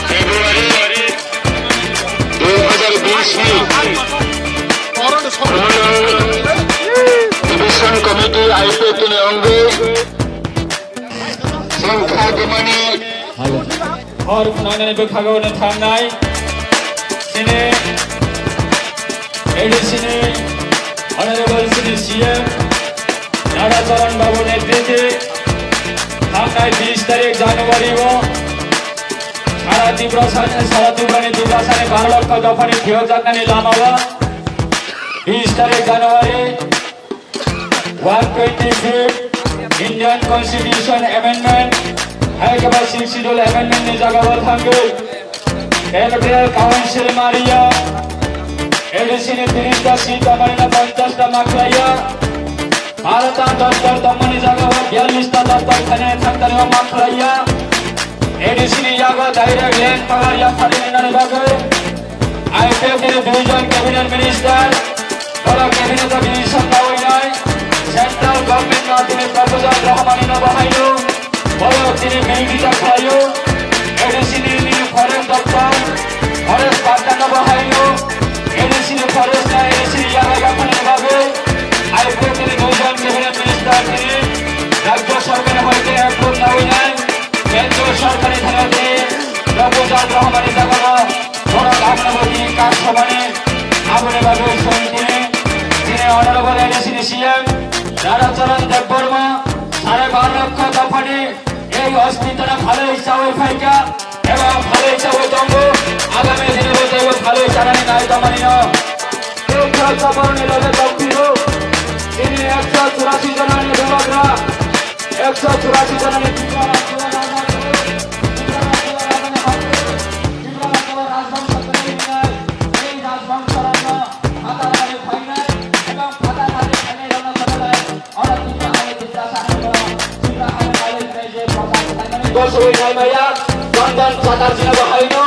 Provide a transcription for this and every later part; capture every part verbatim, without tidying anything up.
February dui hajar bishni Division Committee I P F T ni wngwi chwng kha tongmani. Hor khwnangnani bwkhago no thangnai chini A D C ni Honorable chini C M Radhacharan Babu netrite thangnai bis tarik January o sara Tripura sani, sara Tripura ni Tiprasa ni baro lokho dopha ni phiyokjaknani lama o bis tarik January one twenty-fifth Indian Constitution Amendment, hai khe ba Sixth Schedule Amendment ni jaga o thangwi Electoral Council maria, A D C ni tiris ta seat tongmani no ponchas ta ma khlaiya, baro ta dol dol tongmani jaga o biyallis ta dol dol khainai thangtani o ma khlaiya, A D C ni yago direct land power yapharwi rinani bagwi I P F T ni duijon cabinet minister, borok cabinet o bini saka oinai, central government no tini proposal rohormani no bahaino, borok tini birodita khlaio, A D C ni nini forest doptor, forest patta no bahaino, A D C ni forest na A D C ni yaga yaphani bagwi, I P F T ni duijon cabinet minister tini rajya sarkar ni hoite approve no oinai, kendro sarkar ni thani tini proposal rohormani jaga no, Borok aboni bagwi kak samani, aboni bagwi chwng tini, chini Honorable A D C ni C M Radhacharan Debbarma, sare bar lokho dophani ei hospital-o phalwi chawi phaikha, eba phalwi chawi tongo, agami dini bo teibo phalwi chanani nai tongmani no. Tei khlai chabarni loge tongphio, chini ekso churasi jona ni bubagra, ekso churasi jona ni bubagra. Boswi naimaya, Chandan Chatterjee no bahaino,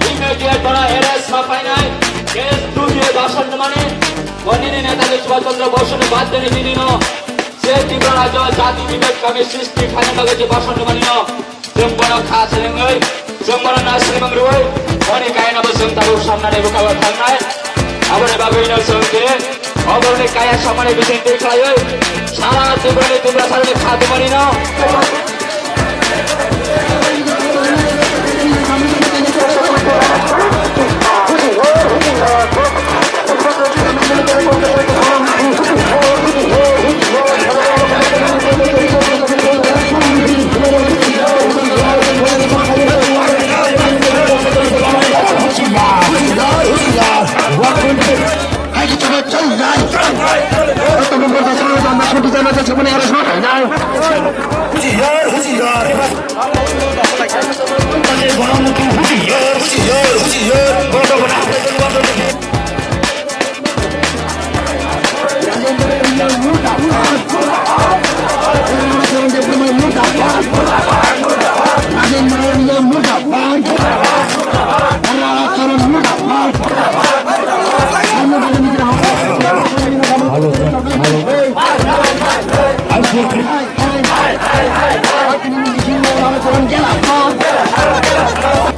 immediate bono arrest ma painai, case two D bashan mani, onini Netaji Subhash Chandra Bose no bad deni dini no, je Tripura rajyo jati bibek kami srishti khaina bagwi je bashan mani no, Chwng bono kha selengwi, chwng bono na seleng rwi, boni kainabo chwng tabuk samnani bwkha-o thangnai. Aboni bagwino chwng tini oborni kaya samani bising twi khlaiwi, sara Tripurani Tiprasarokni kha tongmanino.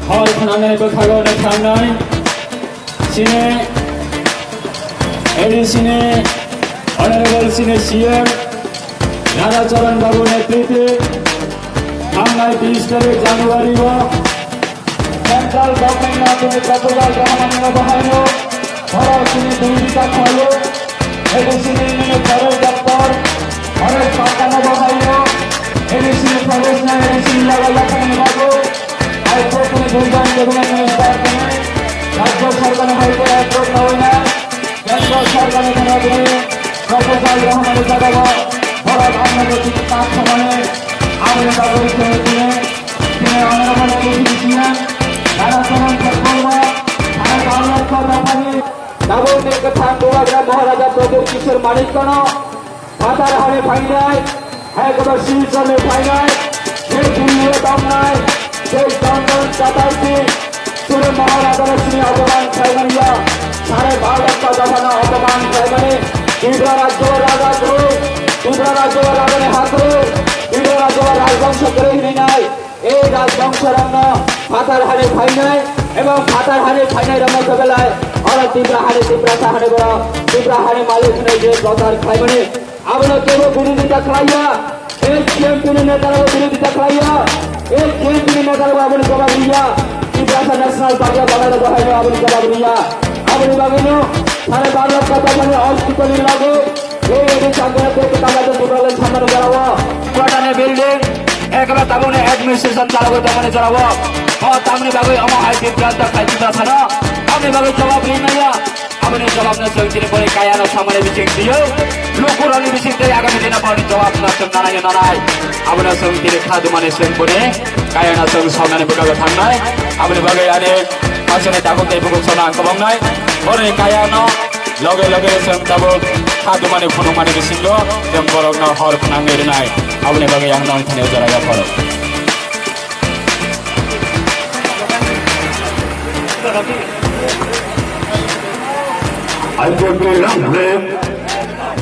Hor khwnangnai bwkhago nai thangnai. Chini A D C ni Honorable chini C M Radhacharan Babu netrite thangnai bis tarik January o Central Government no tini proposal rohormani no bahaino borok tini duibita khlaio. A D C ni nini forest doptor, forest patta no bahaino, A D C ni forest na A D C ni yago yaphani bagwi, I P F T ni duijon cabinet minister tini rajya sarkar ni hoite approve no oinai, kendro sarkar ni thani tini proposal rohormani jaga o borok ang no tini tak samani aboni bagwi tini Tini Honorable A D C ni C M Radhacharan Debbarma, Bharat Arunachal Pradesh ni tabukni kwthang Bubagra Maharaja Pradyut Kishore Manikya no phatar hani phainai, hai kotor Silchar ni phainai, je Delhi o tongnai, je Chandan Chatterjee, Rajarasini opoman khlaimani ya, sare bar lokho dophano opoman khlaimani, Tripura rajyo raja kwrwi, Tripura rajyo rajani ha kwrwi, Tripura rajyo rajbongso kwrwi hinwi nai, ei rajbongsorokno phatar hani phainai, ebong phatar hani phainai rokno kebelai, oro Tripura hani, Tiprasa hani borok, Tripura hani malik hinwi je prochar khlaimani. Abono kebo birodita khlaiya, ei C M P ni neta rok birodita khlaiya, ei C M P ni neta rok aboni jawab riya, Tiprasa National Party o tongnai rok bo haino aboni jawab riya. Aboni bagwino sare bar lokho dophani ostitoni logi, ei, ei, changkona tei kwtal rajyo Tipraland samani jorao. Kwtani building, ekla tabukni administration chalogwi tongmani jorao. O tamni bagwi omo hai Tiprasa khlai Tiprasano, aboni bagwi jawab rinaiya. Aboni jawabno chwng tini boni kayano samani bising twiwi, lukurokni bising twi agami dino boni jawabno chwng nanai nanai. Abono chwng tini kha dumani chwng boni kayano chwng samnani bwkhago thangnai. Aboni bagwi ani hachani tabuk tei bukhuk sono ang kwbangnai. Boroni kayano loge loge chwng tabuk kha dumani phunukmani bisingo chwng borokno hor phnangwi rwnai. Aboni bagwi ang nongthani jora yapharo. Ai ko ko lang le.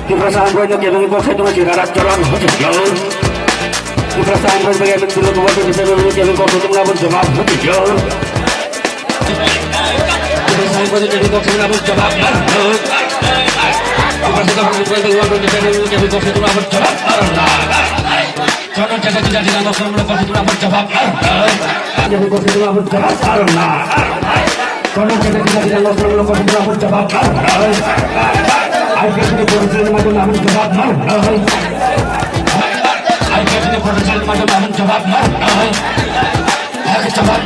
Tiprasa ang ko ke ko khe to si rara choran ho je yo. Tiprasa ang ko ke ko ko ko ke ko ko ko jawab ho je yo. Tiprasa ang ko ke ko ko jawab ho. Tiprasa ang ko ke ko ko jawab ho. Kono jagati jati na lokon lokon jawab. Jati kono jagati jati na lokon lokon jawab. I P F ni policy ma jawab. I P F ni policy ma jawab. Jawab.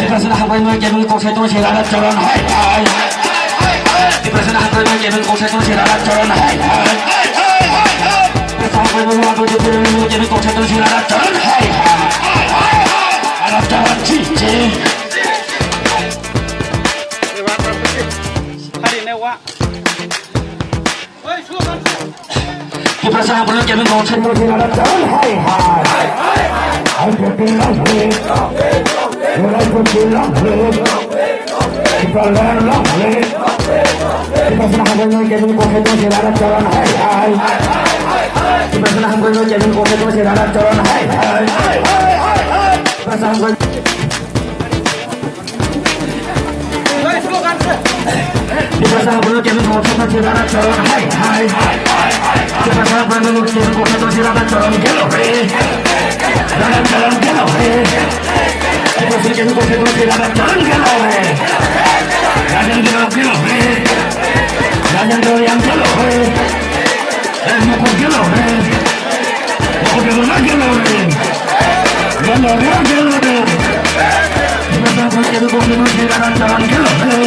Tiprasani habai no kebeng kok sai tong si rara choron hai hai. Tiprasani habai no kebeng kok sai tong si rara choron hai hai. Tiprasani habai no kebeng kok sai tong si rara choron hai hai. Rara choron chi chi. Hari ne wa. Tiprasa habai no kebeng kok sai tong si rara choron hai hai. Hai hai. Hai hai. Tiprasani habai no kebeng kok sai tong si rara choron hai hai. Tiprasani habai no kebeng kok sai tong si rara choron hai hai. Tiprasa habai Tiprasa habai no kebeng kok sai tong si rara choron hai hai. Tiprasa habai no kebeng kok sai tong si rara choron gelo re. Rara choron gelo re. Tiprasa kebeng kok sai tong si rara choron gelo re. Rajendra gelo re. Rajendra yang gelo re. Eh, moko gelo re. Moko gelo na gelo re. Gelo re, gelo re. Tiprasa habai kebeng kok sai tong si rara choron gelo re.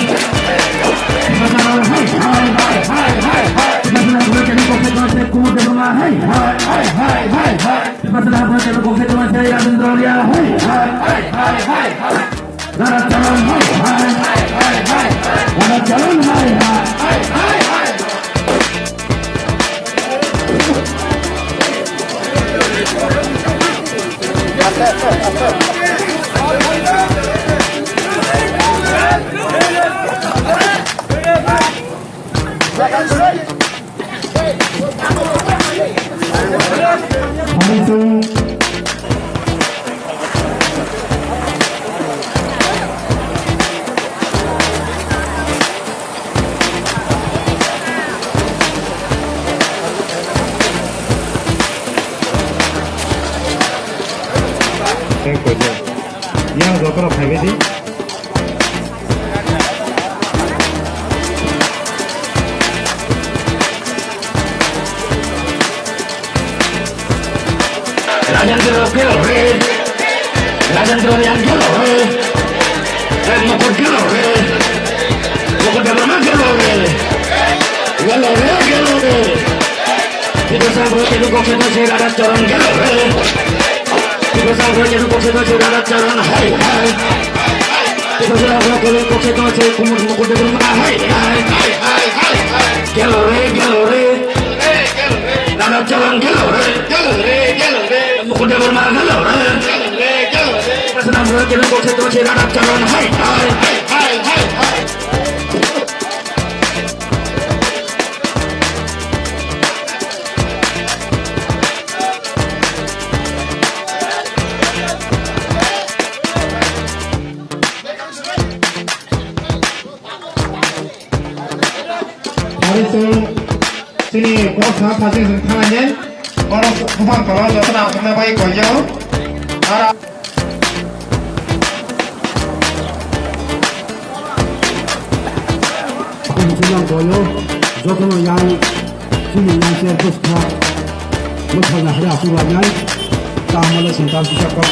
Yang jotono phaibai di. Rajendra gelo re, Rajendra yang gelo re, eh, Mukut gelo re, Mukut Debbarma gelo re, gelo re, gelo re. Tiprasa Mukut Debbarma gelo re. Tiprasa Mukut Debbarma gelo re, hai, hai. Tiprasa Mukut Debbarma gelo re, hai, hai. Gelo re, gelo re. Radha Charan gelo re, gelo re, gelo re. Mukut Debbarma gelo re, gelo re, gelo re. Tiprasa Mukut Debbarma gelo re, hai, hai. Ari chwng chini kok sa sa chwng thanglainai. Oro buphang tolo jotono ang thangna bai koiyo. Ara. Ang chwng koiyo jotono yang chini yang se bwskha. Bwskha na hra su wa yang. Ta mala sin ta su sa kok.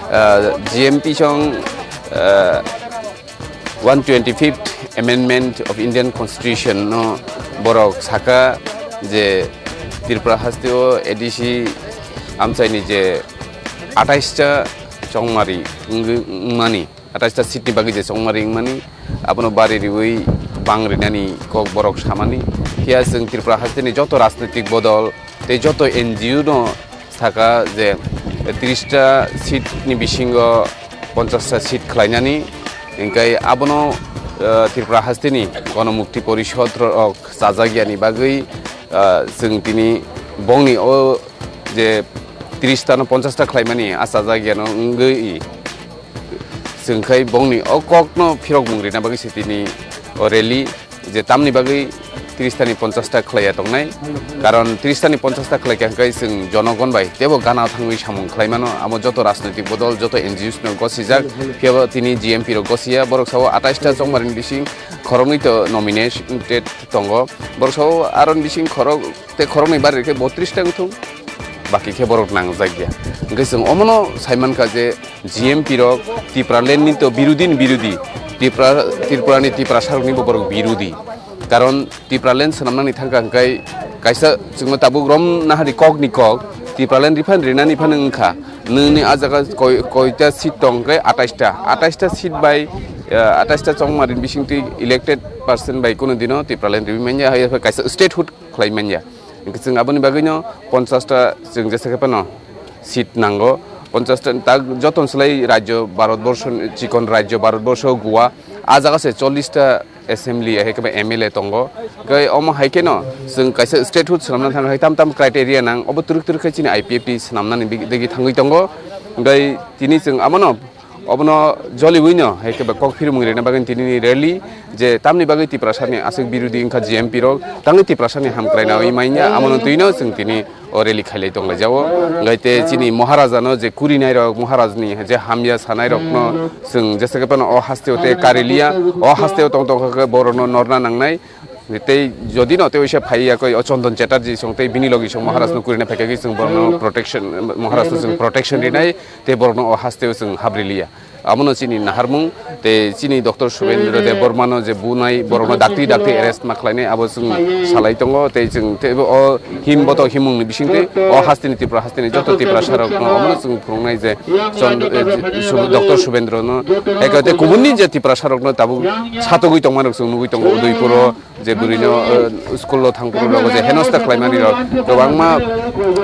Ah, G M P song, ah, one twenty-fifth Amendment of Indian Constitution no borok saka je Tripura hasteo A D C amchaini je atais ta chongmari wngwi wngmani, atais ta seat ni bagwi je chongmari wngmani, abono bari riwi bang rinani kok borok samani. Phiya chwng Tripura hasteni joto rajnitik bodol tei joto N G O no saka je tris ta seat ni bisingo ponchas ta seat khlainani, hinkhe abono, eh, Tripura hasteni Gonomukti Porishod rok chajak yani bagwi, eh, chwng tini bongni o je tris ta no ponchas ta khlaimani a chajak yano wngwi chwng khai bongni o kokno phirokmung rina bagwi se tini o rally. Je tamni bagwi tris ta ni ponchas ta khlaiya tongnai, karon tris ta ni ponchas ta khlaikha hwnkhe chwng jonogon bai teibo gana thangwi samung khlaimano, amo joto rajnoitik bodol, joto N G Os no gosijak, phiyaba tini G M P rok gosiya, borok sao atais ta chongmarini bising khoroknwi to nominated tongo, borok sao aroni bising khorok tei khoroknwi bari khe botris ta wngthung, baki khe borok nangjak ya. Hwnkhe chwng omono saimankha je G M P rok Tipraland ni to birodhi ni birodhi, Tripura, Tripura ni Tiprasa rok ni bo borok birodhi. Karon Tipraland swnamnani thangkha hwnkhe kaisa chwngno tabuk rom nahari kok ni kok, Tipraland rifan rinani phano wngkha. Nini a jaga koi, koita seat tong hwnkhe atais ta, atais ta seat bai, eh, atais ta chongmarini bisingtwi elected person bai kunu dino Tipraland riwi manya, hai kaisa statehood khlai manya. Hwnkhe chwng aboni bagwino ponchash ta chwng jesa khe phano seat nango. Ponchash ta tak joton swlai rajyo Bharat borsho, chikon rajyo Bharat borsho Goa, a jaga se chollish ta assembly, hai khe ba M L A tongo. Hwnkhe omo hai kheno chwng kaisa statehood swnamna thang hai tam tam criteria nang, obo twrwk twrwk khe chini I P F T swnamnani bigi-, digi thangwi tongo. Hwnkhe tini chwng abono, obono joliwino hai khe ba kok phirimung rina bagwi tini ni rally, je tamni bagwi Tiprasani aswk birodhi wngkha G M P rok, tangwi Tiprasani hamkrai nawi manya, amono twino chwng tini o rally khailai tonglaijao. Hwnkhe te chini Maharajano je kurinairok, Maharajni je hamya sanairokno chwng jesa khe phano o hasteo te kariliya, o hasteo tong tong khe borokno norna nangnai. Tei jodi no tei oisa phai ya koi o Chondon Chatterjee song tei bini logi song Maharajno kurina phaikha khe chwng borokno protection, Maharajno chwng protection rinai tei borokno o hasteo chwng habriliya. Abono chini naharmung, tei chini Doctor Subendra Debbarmano je bunai, borokno dakti dakti arrest ma khlainai, abo chwng salai tongo, tei chwng teibo o him boto himungni bisingtwi o hasteni Tripura hasteni joto Tiprasarokno omono chwng phunuknai je Chond-, eh, Sub-, Doctor Subendrano, eko tei kubunni je Tiprasarokno tabuk satogwi tongmarok chwng nugwi tongo Udaipuro, je bwrwino, eh, school-o thangphuru rogo je henosta khlaimani rok kwbangma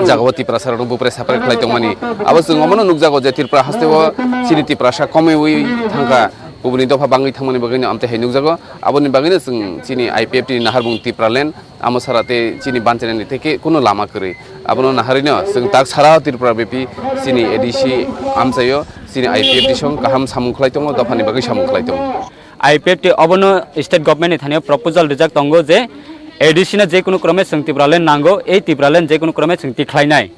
jagao Tiprasa rokno bupre sapre khlai tongmani. Abo chwng omono nukjago je Tripura hasteo chini Tiprasa komeui thangkha, kubuni dopha bangwi thangmani bagwino amtwi hai nukjago. Aboni bagwino chwng chini I P F T ni naharmung Tipraland amo sara tei chini banchainani tei khe kuno lama kwrwi. Abono naharwino chwng tak sara Tripura bepi chini A D C amchaio chini I P F T song kaham samung khlai tongo, dophani bagwi samung khlai tongo. I P F T obono state government ni thani o proposal rijak tongo je A D C no je kunu krome chwng Tipraland nango, ei Tipraland je kunu krome chwng tikhlainai.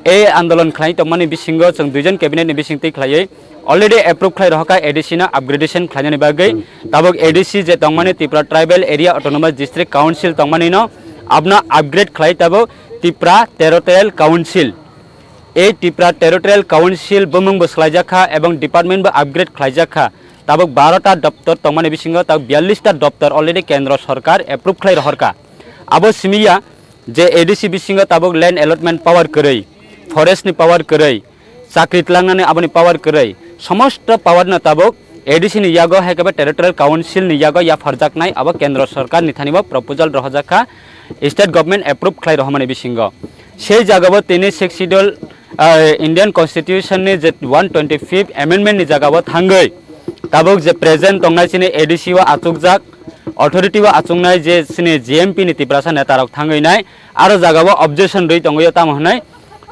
Ei andolon khlai tongmani bisingo chwng duijon cabinet ni bising tikhlaiwi already approve khlai rohorkha A D C no upgradation khlainani bagwi. Tabuk A D C je tongmani Tripura Tribal Area Autonomous District Council tongmani no abno upgrade khlai tabuk Tripura Territorial Council. Ei Tripura Territorial Council bumung bo swlaijakha ebong department bo upgrade khlaijakha. Tabuk baro ta doptor tongmani bisingo tabuk biyallis ta doptor already kendro sorkar approve khlai rohorkha. Abo simi ya je A D C bisingo tabuk land allotment power kwrwi, forest ni power kwrwi, chakri tlangnani aboni power kwrwi, somosto power no tabuk A D C ni yago hai khe ba Territorial Council ni yago yapharjaknai abo kendro sorkar ni thani bo proposal rohorjakha, state government approve khlai rohormani bisingo. Sei jagao tini Sixth Schedule, ah, Indian Constitution ni je one twenty fifth amendment ni jagao thangwi tabuk je present tongnai chini A D C o achukjak, authority o achuknai je chini G M P ni Tiprasa neta rok thangwi nai, aro jagao objection rwi tongwi tamo hwnwi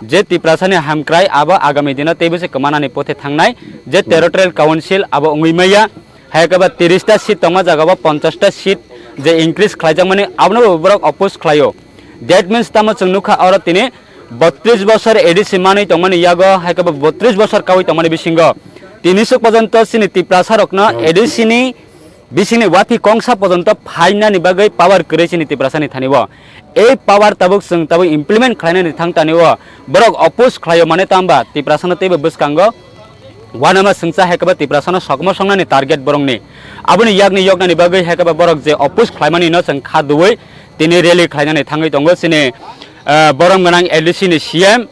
je Tiprasa ni hamkrai abo agami dino teibo se kwmanani pothe thangnai je Territorial Council abo wngwi maya, hai khe ba tiris ta seat tongma jagao ponchash ta seat je increase khlaijakmani abono bo borok oppose khlaio. That means tamo chwng nukha oro tini botris bosor A D C manwi tongmani yago, hai khe bo botris bosor kaui tongmani bisingo tini swk porjonto chini Tiprasa rokno A D C ni bisingni watwi kongsa porjonto phainani bagwi power kwrwi chini Tiprasa ni thani o. Ei power tabuk chwng tabuk implement khlainani thang tani o borok oppose khlaio mane tamba Tiprasa no teibo bwskango uanama swngcha hai khe bo Tiprasa no sokmo songnani target borokni. Aboni yakni yoknani bagwi hai khe bo borok je oppose khlaimani no chwng kha duwi tini rally khlainani thangwi tongo chini, ah, borom gwnang A D C ni C M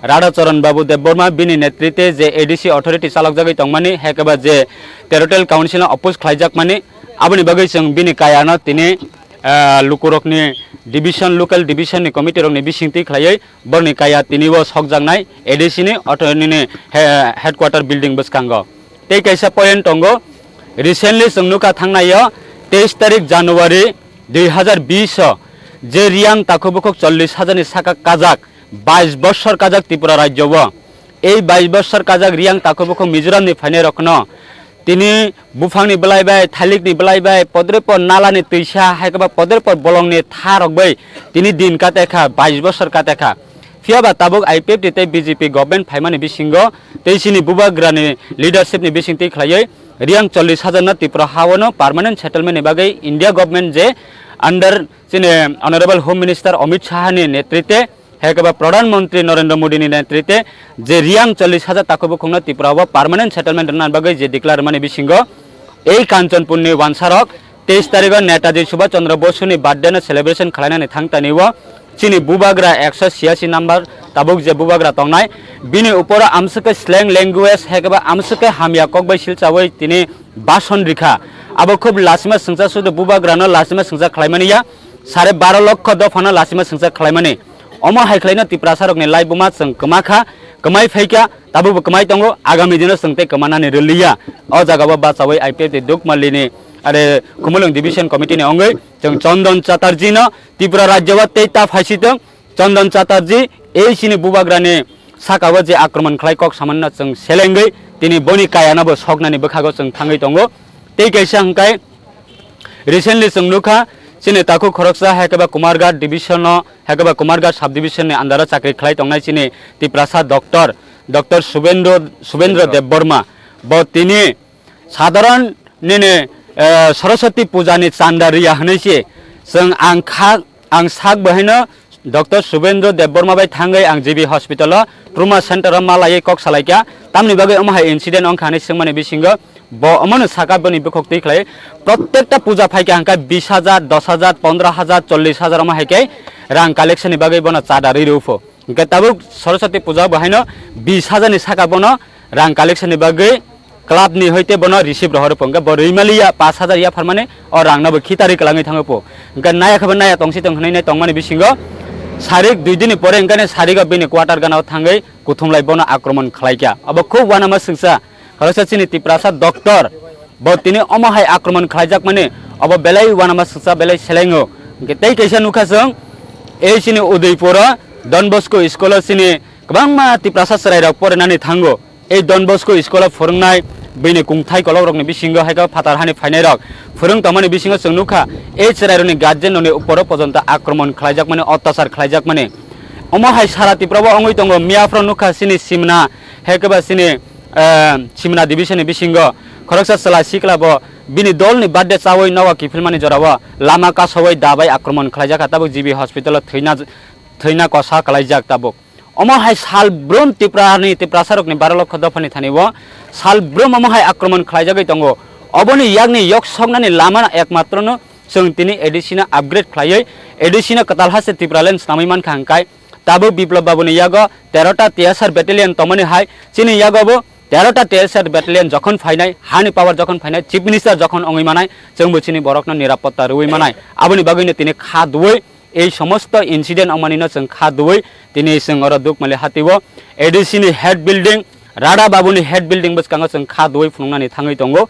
Radha Charan Babu Debbarma bini netrite je A D C authority chalokjagwi tongmani, hai khe ba je Territorial Council no oppose khlaijakmani, aboni bagwi chwng bini kaya no tini, ah, lukurokni division, local division ni committee rokni bisingtwi khlaiwi borokni kaya tini bo sokjaknai A D C ni authority ni he-, headquarter building bwskango. Tei kaisa point tongo, recently chwng nukha thangnaio teis tarik January dui hazar bish o je Riyang takhuk bukhuk chollish hajar ni saka kajak, bais bosor kajak Tripura rajyo o. Ei bais bosor kajak Riyang takhuk bukhuk Mizoram ni phainai rokno tini buphang ni belai bai, thalik ni belai bai, podre por nala ni twisa, hai khe ba podre por bolong ni tha rok bai tini din kate kha, bais bosor kate kha. Phiya ba tabuk I P F T tei B J P government phaimani bisingo tei chini bubagrani leadership ni bisingtwi khlaiwi Riyang chollish hajar no Tripura ha-o no permanent settlement ni bagwi India government je under chini Honorable Home Minister Amit Shah ni netrite, hai khe ba Pradhan Mantri Narendra Modi ni netrite je Riyang chollish hajar takhuk bukhukno Tripura o permanent settlement rwna bagwi je declare mani bisingo ei Kanchanpur ni wansarok teis tarigo Netaji Subhash Chandra Bosu ni birthday no celebration khlainani thang tani o chini bubagra ekso chhiyasi number tabuk je bubagra tongnai, bini uporo amswkhe slang language hai khe ba amswkhe hamya kok bai silchawi tini bhasan rikha. Abo khub lachima swngcha sudu bubagrano lachima swngcha khlaimani ya. sare baro lokho dophano lachima sengcha khlaimani. Omo hai khlaino Tiprasarokni laibuma chwng kwma kha, kwmai phai kha, tabukbo kwmai tongo, agami dino chwng tei kwmanani rwliya. O jagao bachaui I P F T Dukmalini are Khumulwng Division Committee ni wngwi chwng Chondon Chatterjee no Tripura rajyo o tei ta phaisitwng. Chondon Chatterjee, ei chini bubagrani sakao je akromon khlai kok samanna chwng selengwi tini boni kayano bo soknani bwkhago chwng thangwi tongo. Tei kaisa hwnkhe recently chwng nukha chini takhuk khoroksa hai khe ba Kumarghat division o, hai khe ba Kumarghat sub division ni under o chakri khlai tongnai chini Tiprasa doctor, Doctor Subendro, Subendro Debbarma. Bo tini Sadharan nini, eh, Saraswati puja ni chanda riya hwnwi se chwng ang kha, ang sak bo haino Doctor Subendro Debbarma bai thangwi ang G B hospital o trauma center o ma laiwi kok salai kha. Tamni bagwi omo hai incident wng kha hwnwi swngmani bisingo bo omono saka boni bukhuk twi khlai. Prottekta puja phai kha hwnkhe bis hajar, dos hajar, pondro hajar, chollish hajar omo hai khe rang collection ni bagwi bono chada rwi rw pho. Hwnkhe tabuk Saraswati puja bo haino bis hajar ni saka bono rang collection ni bagwi club ni hoite bono receive rohor pho. Hwnkhe bo rwimaliya pash hajar ya pharmani o rang no bo khitari kwlangwi thango pho. Hwnkhe naya khe bo naya tongsi tong hwnwi nai tongmani bisingo sarik dui din ni pore hwnkhe sarigo bini quarter gana o thangwi kuthumlai bono akromon khlai kha. Obo khub uanama swngsa. Khoroksa chini Tiprasa doctor, bo tini omo hai akromon khlaijakmani, obo belai uanama swngsa, belai selengo. Hwnkhe tei kaisa nukha chwng, ei chini Udaipur o Don Bosco school o chini kwbangma Tiprasa chwrairok porinani thango. Ei Don Bosco school o phwrwngnai bini kungthai kolokrokni bisingo hai khe phatar hani phainairok phwrwng tongmani bisingo chwng nukha, ei chwrairokni guardian rokni uporo pojonto akromon khlaijakmani, ottachar khlaijakmani. Omo hai sara Tripura o wngwi tongo, miyaphoro nukha chini Simna, hai khe ba chini eh, Simna division ni bisingo khoroksa chwla sikla bo bini dol ni birthday chawi nogo kiphilmani jorao lama kasawi dabai akromon khlaijak kha, tabuk G B hospital o thwina, thwina kosa kalaijak tabuk. Omo hai sal brum Tripura ni Tiprasa rokni baro lokho dophani thani o sal brum omo hai akromon khlaijagwi tongo. Oboni yakni yok soknani lama ekmatro no chwng tini A D C no upgrade khlaiwi A D C no kwtal ha se Tipraland swnamwi mankha hwnkhe. Tabuk Biplab Babuni yago terota T S R battalion tongmani hai, chini yago bo terota T S R battalion jokhon phainai, hani power jokhon phainai, Chief Minister jokhon wngwi manai, chwngbo chini borokno nirapotta rwui manai. Aboni bagwino tini kha duwi ei somosto incident wngmanino chwng kha duwi tini chwng oro Dukmali hatio A D C ni head building, Rada Babuni head building bwskango chwng kha duwi phunuknani thangwi tongo.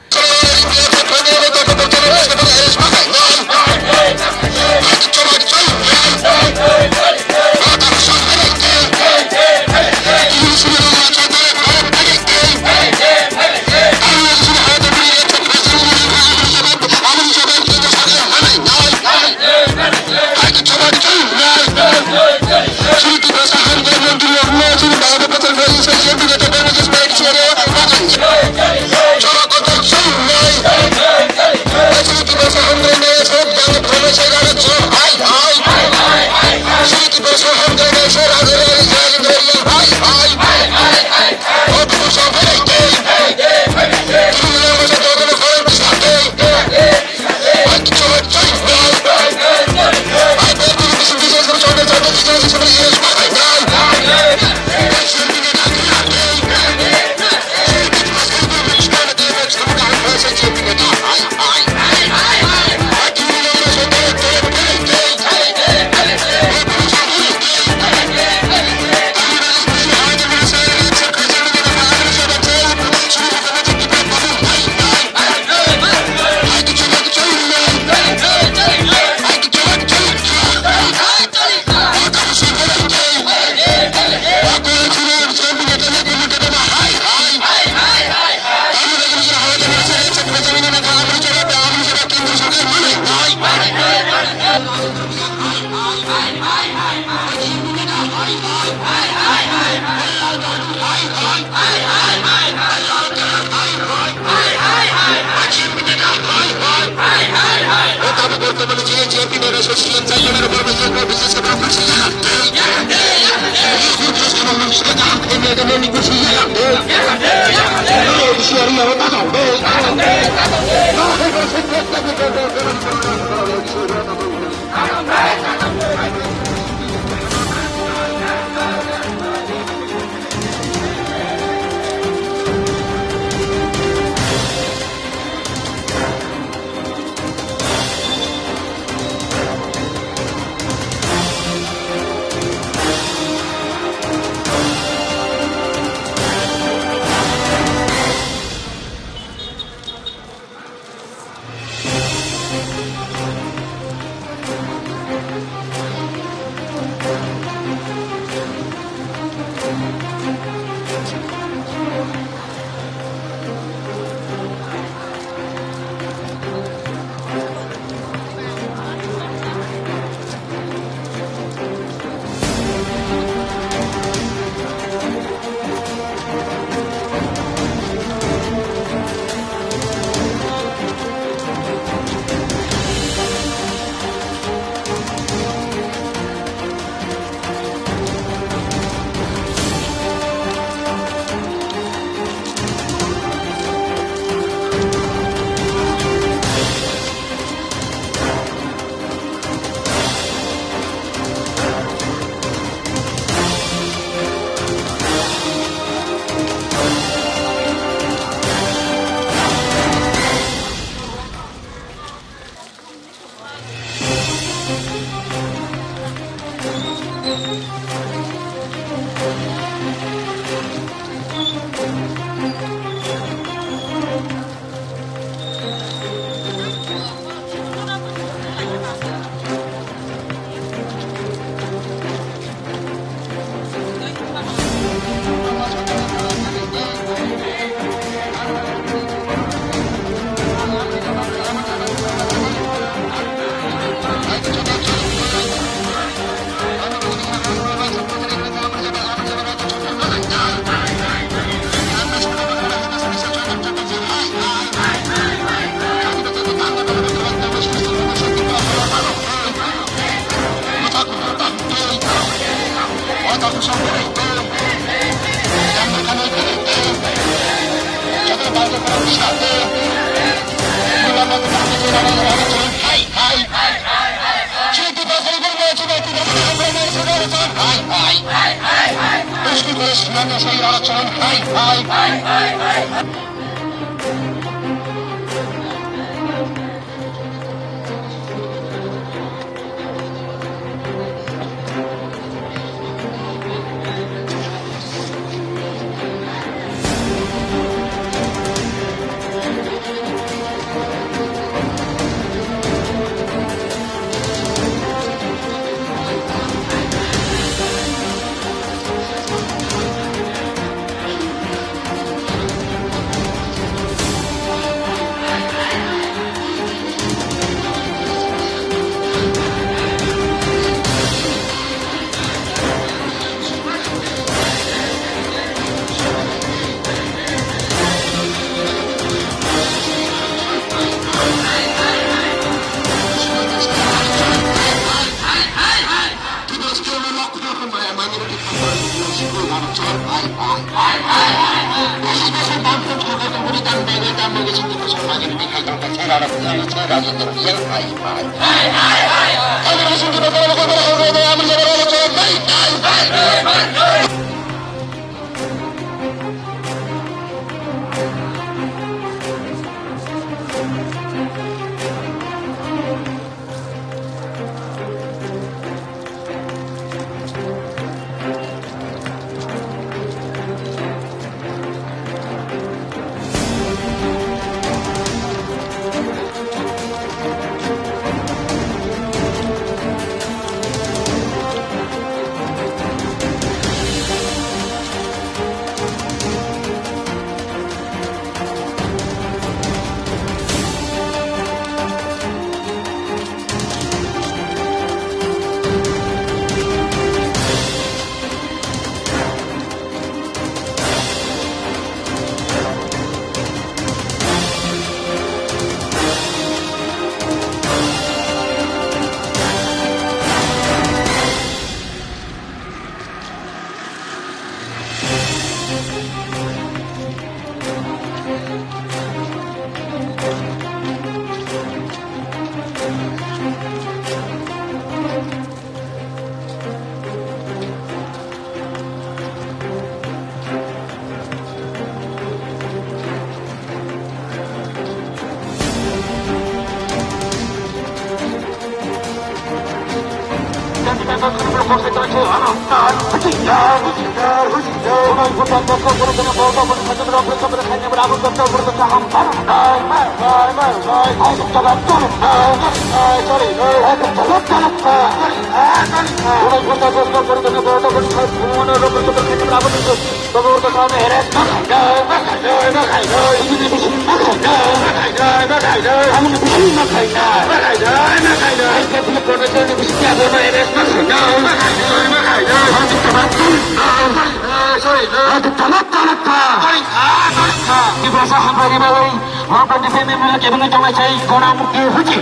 Tiprasa hambai ri bagwi, Mapandi family kebengwi tongnai sai, Khonamukhi huchi.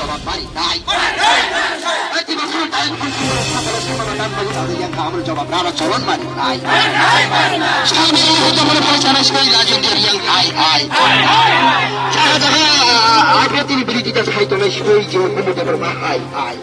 Jawab mari nai. Yang kamu jawab rara calon mari nai. Sami itu mana pada sana sekali lagi yang hai hai. Jaga jaga apa tini beri kita hai tolai sekali jawab bumu dapat mahai hai.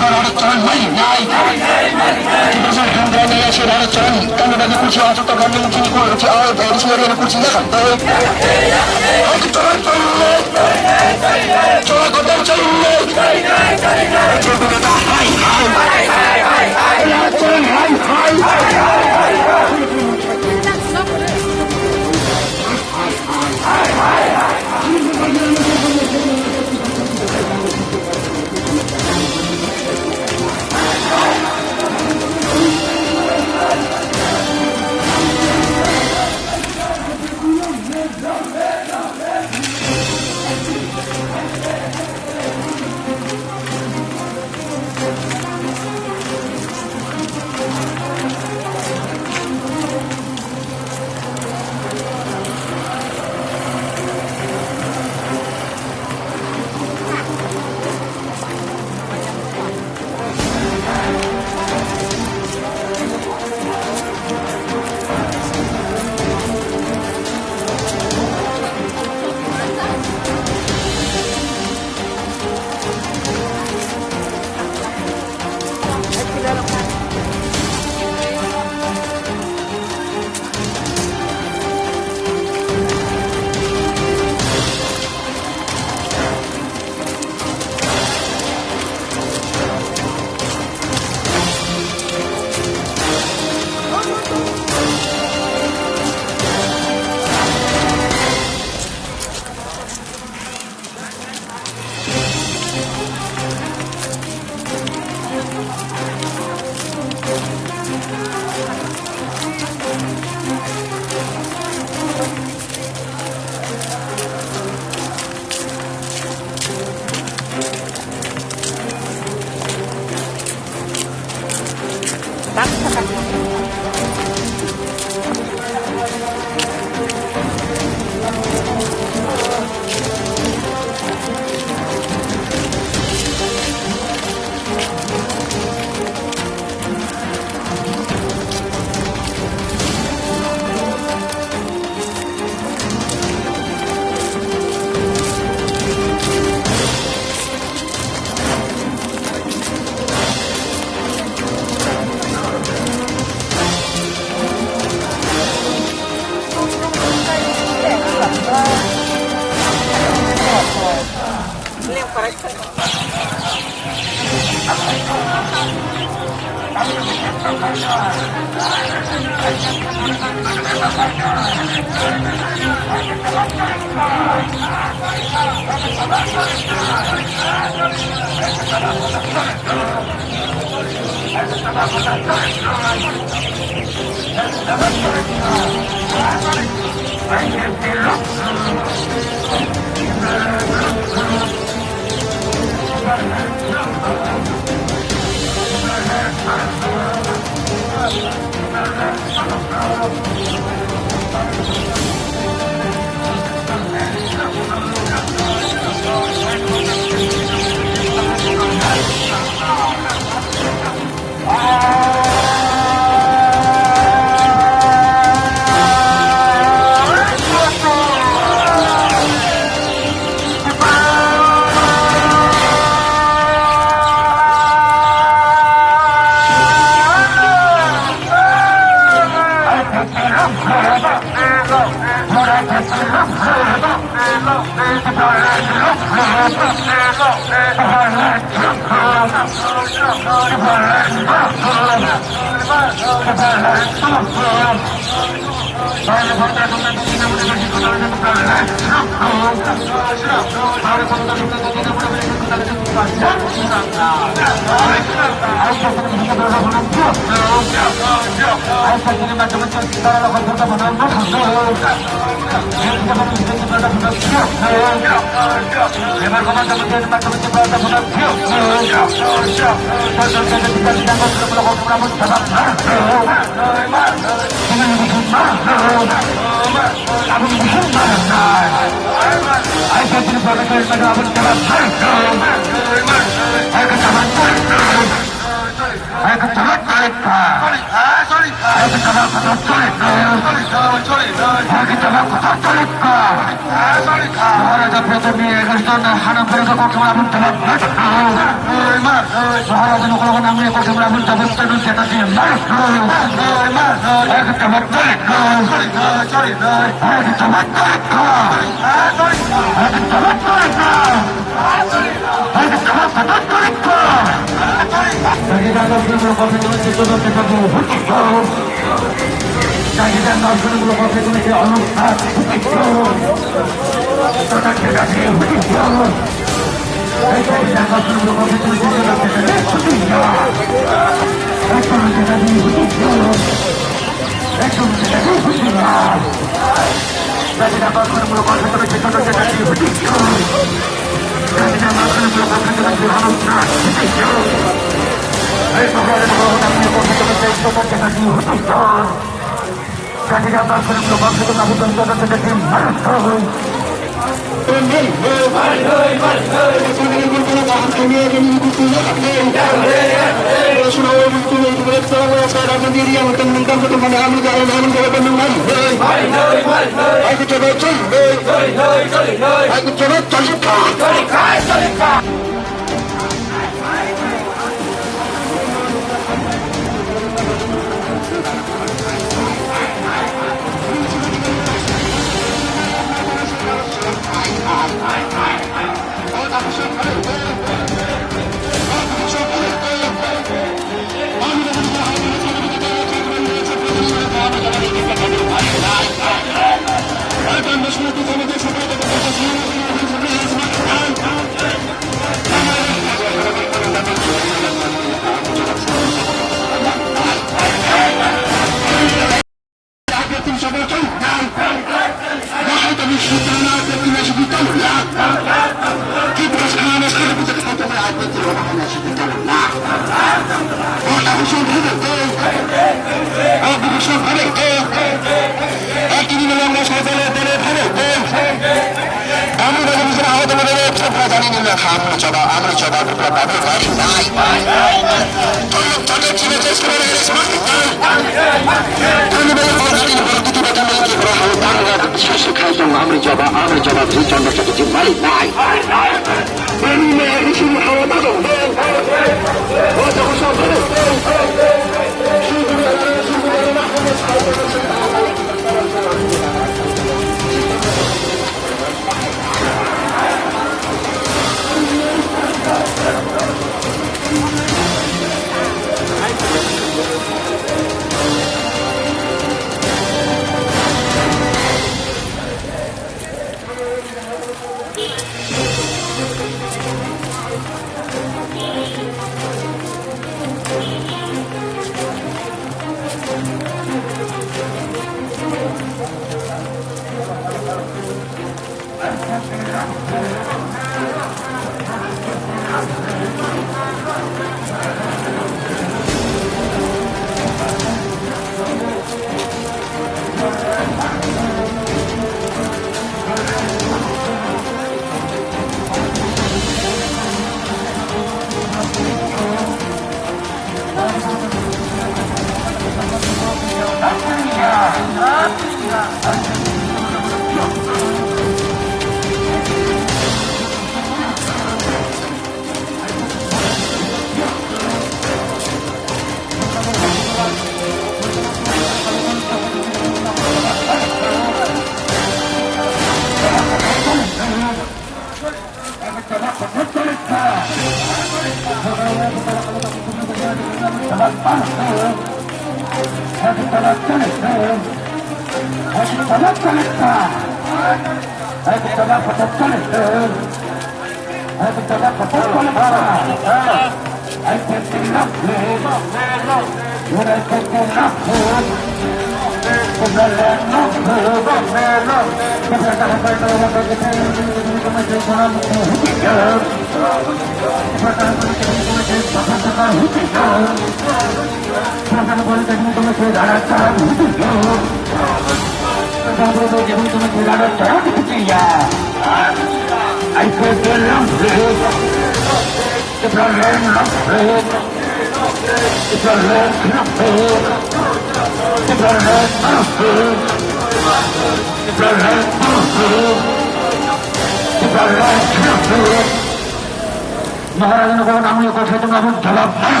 Maharaja no kok nangmani kok sai tongna bun jawab mana.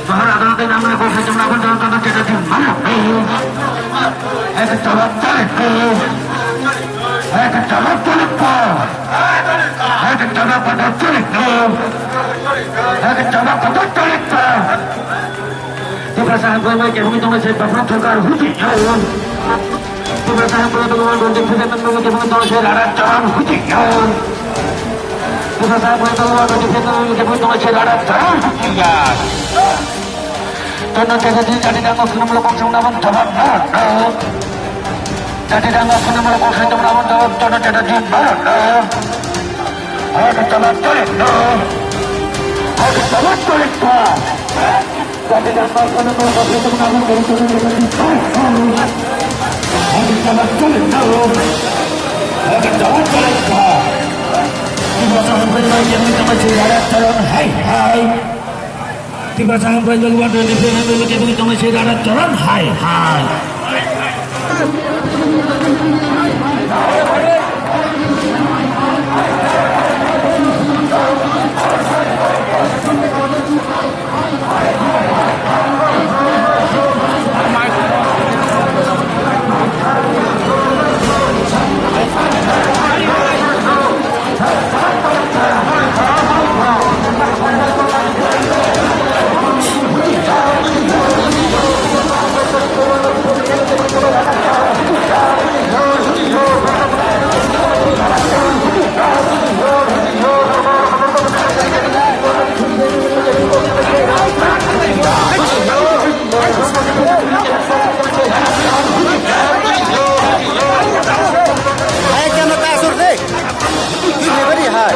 Maharaja no tei nangmani kok sai tongna bun jawab tongna cheta di mana. Ek jawab chale. Ek jawab chale pa. Ek jawab pada chale pa. Ek jawab pada chale pa. Tiprasa hapoi mai kebui tongna se bapra thokar huti. Tiprasa hapoi tongma twenty seven number kebui tongma se rara charan huti. Tiprasa hapoi tongma twenty seven number kebui tongma se rara charan huti. Tono tesa di jadi dango sunam lo kok sunam lo jawab na. Jadi dango sunam lo kok sunam lo jawab tono tesa di mana. Ada jawab tolik no. Ada jawab tolik no. Hai hai. Tiprasa Hamkrai Bhagwan twenty three Hamkrai Bhagwan twenty three Charan hai hai. Hai, kena tasur deh. Ini beri hai.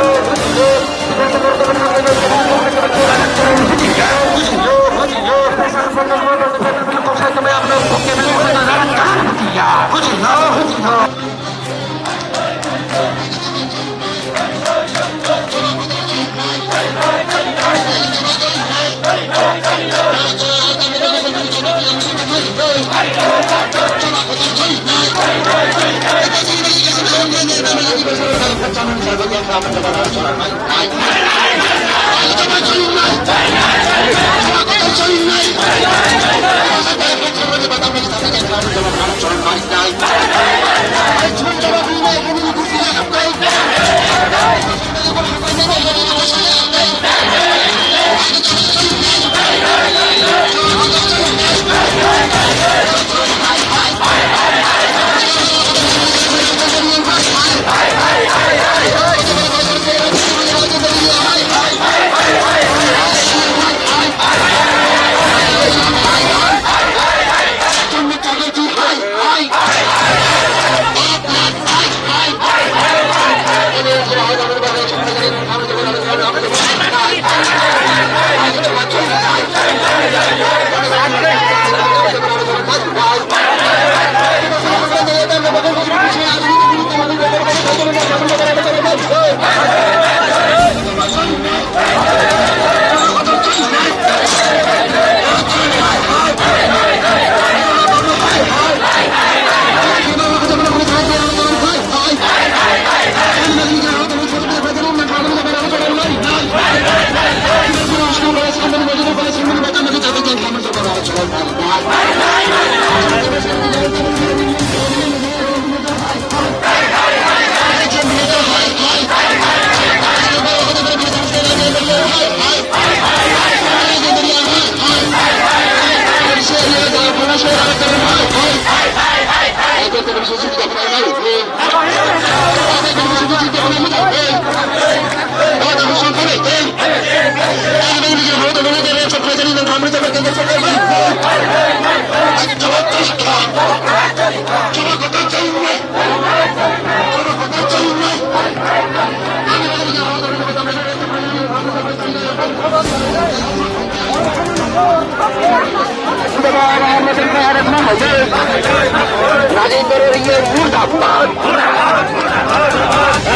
Rajendra Rengya murdabad!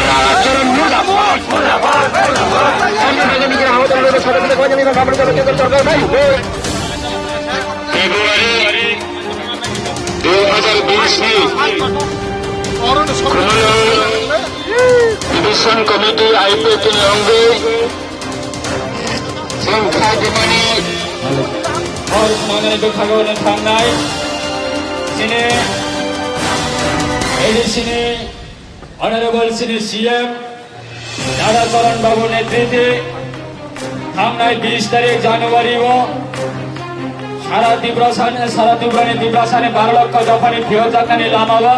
Rajendra murdabad! February dui hazar bishni Khumulwng Division Committee I P F T ni wngwi chwng kha dimani. Hor khwnanani bwkhago no thangnai chini A D C ni Honorable chini C M Dada Charan Babu netrite thangnai bis tarik January o sara Tiprasa, sara Tripurani Tiprasani baro lokho dophani phiyokjaknani lamao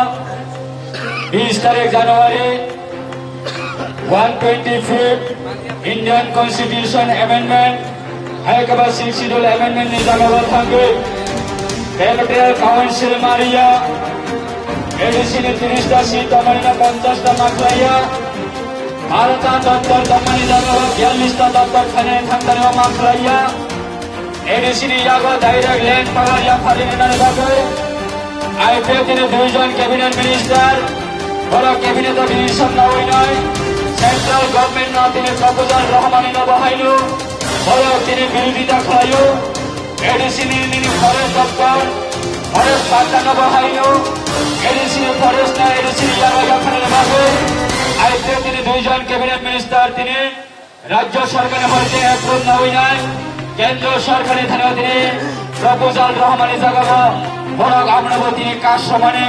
bis tarik January one twenty-fifth Indian Constitution Amendment, hai khe ba Sixth Schedule Amendment ni jaga o thangwi Territorial Council maria, A D C ni tiris ta seat tongmani no ponchash ta ma khlaiya, baro ta doptor tongmani jaga o biyallis ta doptor khainani thangtani o ma khlaiya. A D C ni yago direct land power yapharwi rwnani bagwi I P F T ni duijon cabinet minister, borok cabinet o decision nawi nai central government no tini proposal rohormani no bahaino, borok tini birodita khlaio. A D C ni nini forest doptor, forest patta no bahaino, A D C ni forest no A D C ni yago yapharwi bagwi I P F T ni duijon cabinet minister tini Rajya Sarkar ni hoite approve na hoinai, Kendra Sarkar ni thani tini proposal rohormani jaga o borok abono bo tini kash somani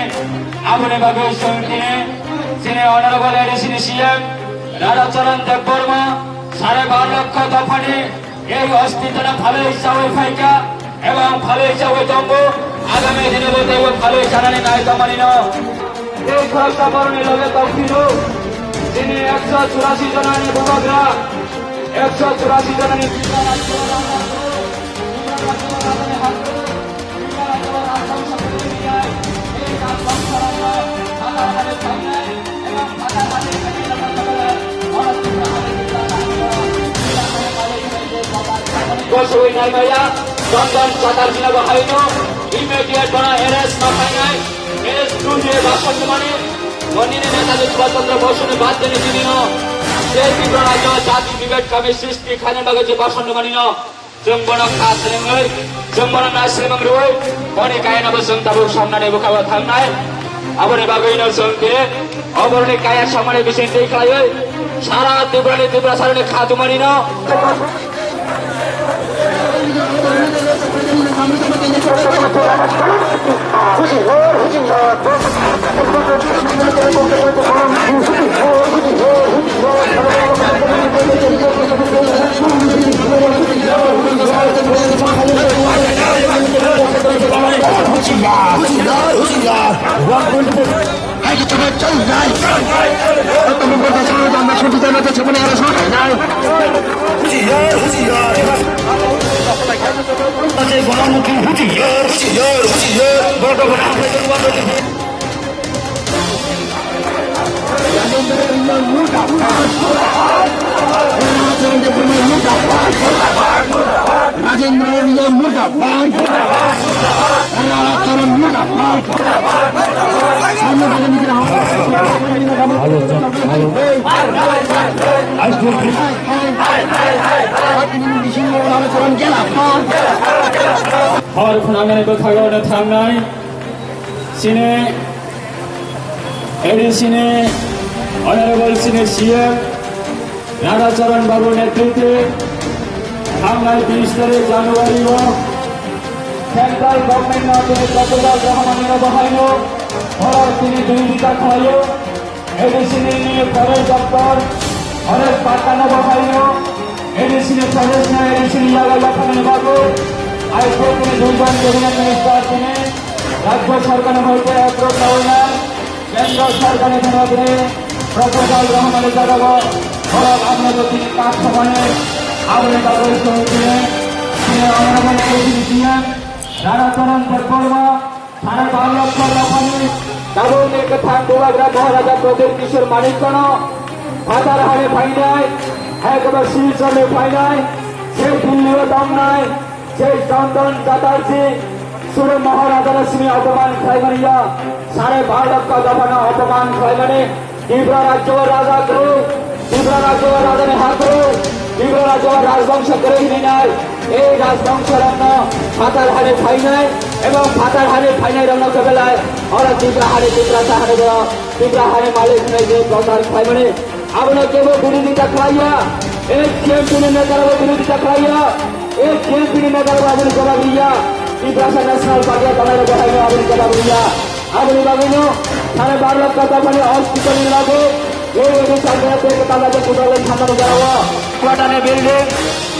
aboni bagwi chwng tini chini Honorable A D C ni C M Radhacharan Debbarma sare bar lokho dophani ei hospital o phalwi chawi phaikha. Ebong phalwi chawi tongo, agami dino bo teibo phalwi chanani nai tongmani no. Tei khoroksa borokni loge tongphino, chini ekso churasi jonani bubagra, ekso churasi jonani Gosoi naimaya, Chandan Chatterjee no bo haino immediate bono arrest ma khainai, arrest twi basonmani, monini Netaji Subhash Chandra Bosuni baad dini dini no, je Tripura rajyo jati bibhed kami srishti khaina bagwi je basonmani no, Chwng bono kha selengwi, chwng bono nai seleng rwi, boni kayano bo chwng tabuk somnani bwkha o thangnai. Aboni bagwino chwng khe oborni kaya samani bising twi khlaiwi sara Tripurani Tripura saroni kha tumani no. Hai ke coba cau nai. Teman berpasangan dan masuk di sana, dia cuma yang harus makan nai. Husiar, husiar. Husiar, husiar, husiar. Rajendra Rengya murdabad. Rajendra Rengya murdabad. Rajendra Rengya murdabad. Rajendra Rengya murdabad. Hello, hello. Hor khwnangnani bwkhago no thangnai. Chini A D C ni Honorable chini C M Radhacharan Babu netrite thangnai bis tarik January o central government no tini proposal rohormani no bahaino borok tini birodita khlaio. A D C ni nini forest doptor, forest patta no bahaino, A D C ni forest no A D C ni yago yapharmani bagwi I P F T ni duijon cabinet minister tini rajya sarkar ni hoite approve na hoinai. Kendra sarkar ni thani tini Proposal Rahman Jadabo, Bharat Amna Jyoti Kathomani, Abni Bagwi Songkhe, Sri Honorable President Rara Charan Debbarma, Sare Bar Lokho Dophani, Tabukni Kwthang Bubagra Maharaja Pradip Kishore Manik Chano, Phatar Hani Phainai, Ekbar Silchar ni Phainai, Sri Dilli o Tongnai, Jai Chandan Chatterjee, Suri Maharaja ni simi opoman khlaimani ya, Sare Bar Lokho Dophano opoman khlaimani, Tripura Rajyo Raja kwrwi, Tripura Rajyo Raja ni ha kwrwi, Tripura Rajyo Rajbongso kwrwi hinwi nai, ei Rajbongso rokno Phatar Hani phainai, ebong Phatar Hani phainai rokno kebelai, oro Tripura Hani, Tripura Hani bo, Tripura Hani malik hinwi je prochar khlaimani, Abono kebo birodita khlaiya, A T M P ni neta rok birodita khlaiya, A T M P ni neta rok aboni jawab riya, Tiprasa National Party o tongnai rok bo haino aboni jawab riya. Aboni bagwino sare bar lakh taka mani hospital ni lago, ei edi Chandra Tech Tala Tech Pujalai Thanani jora o. Kwatani building,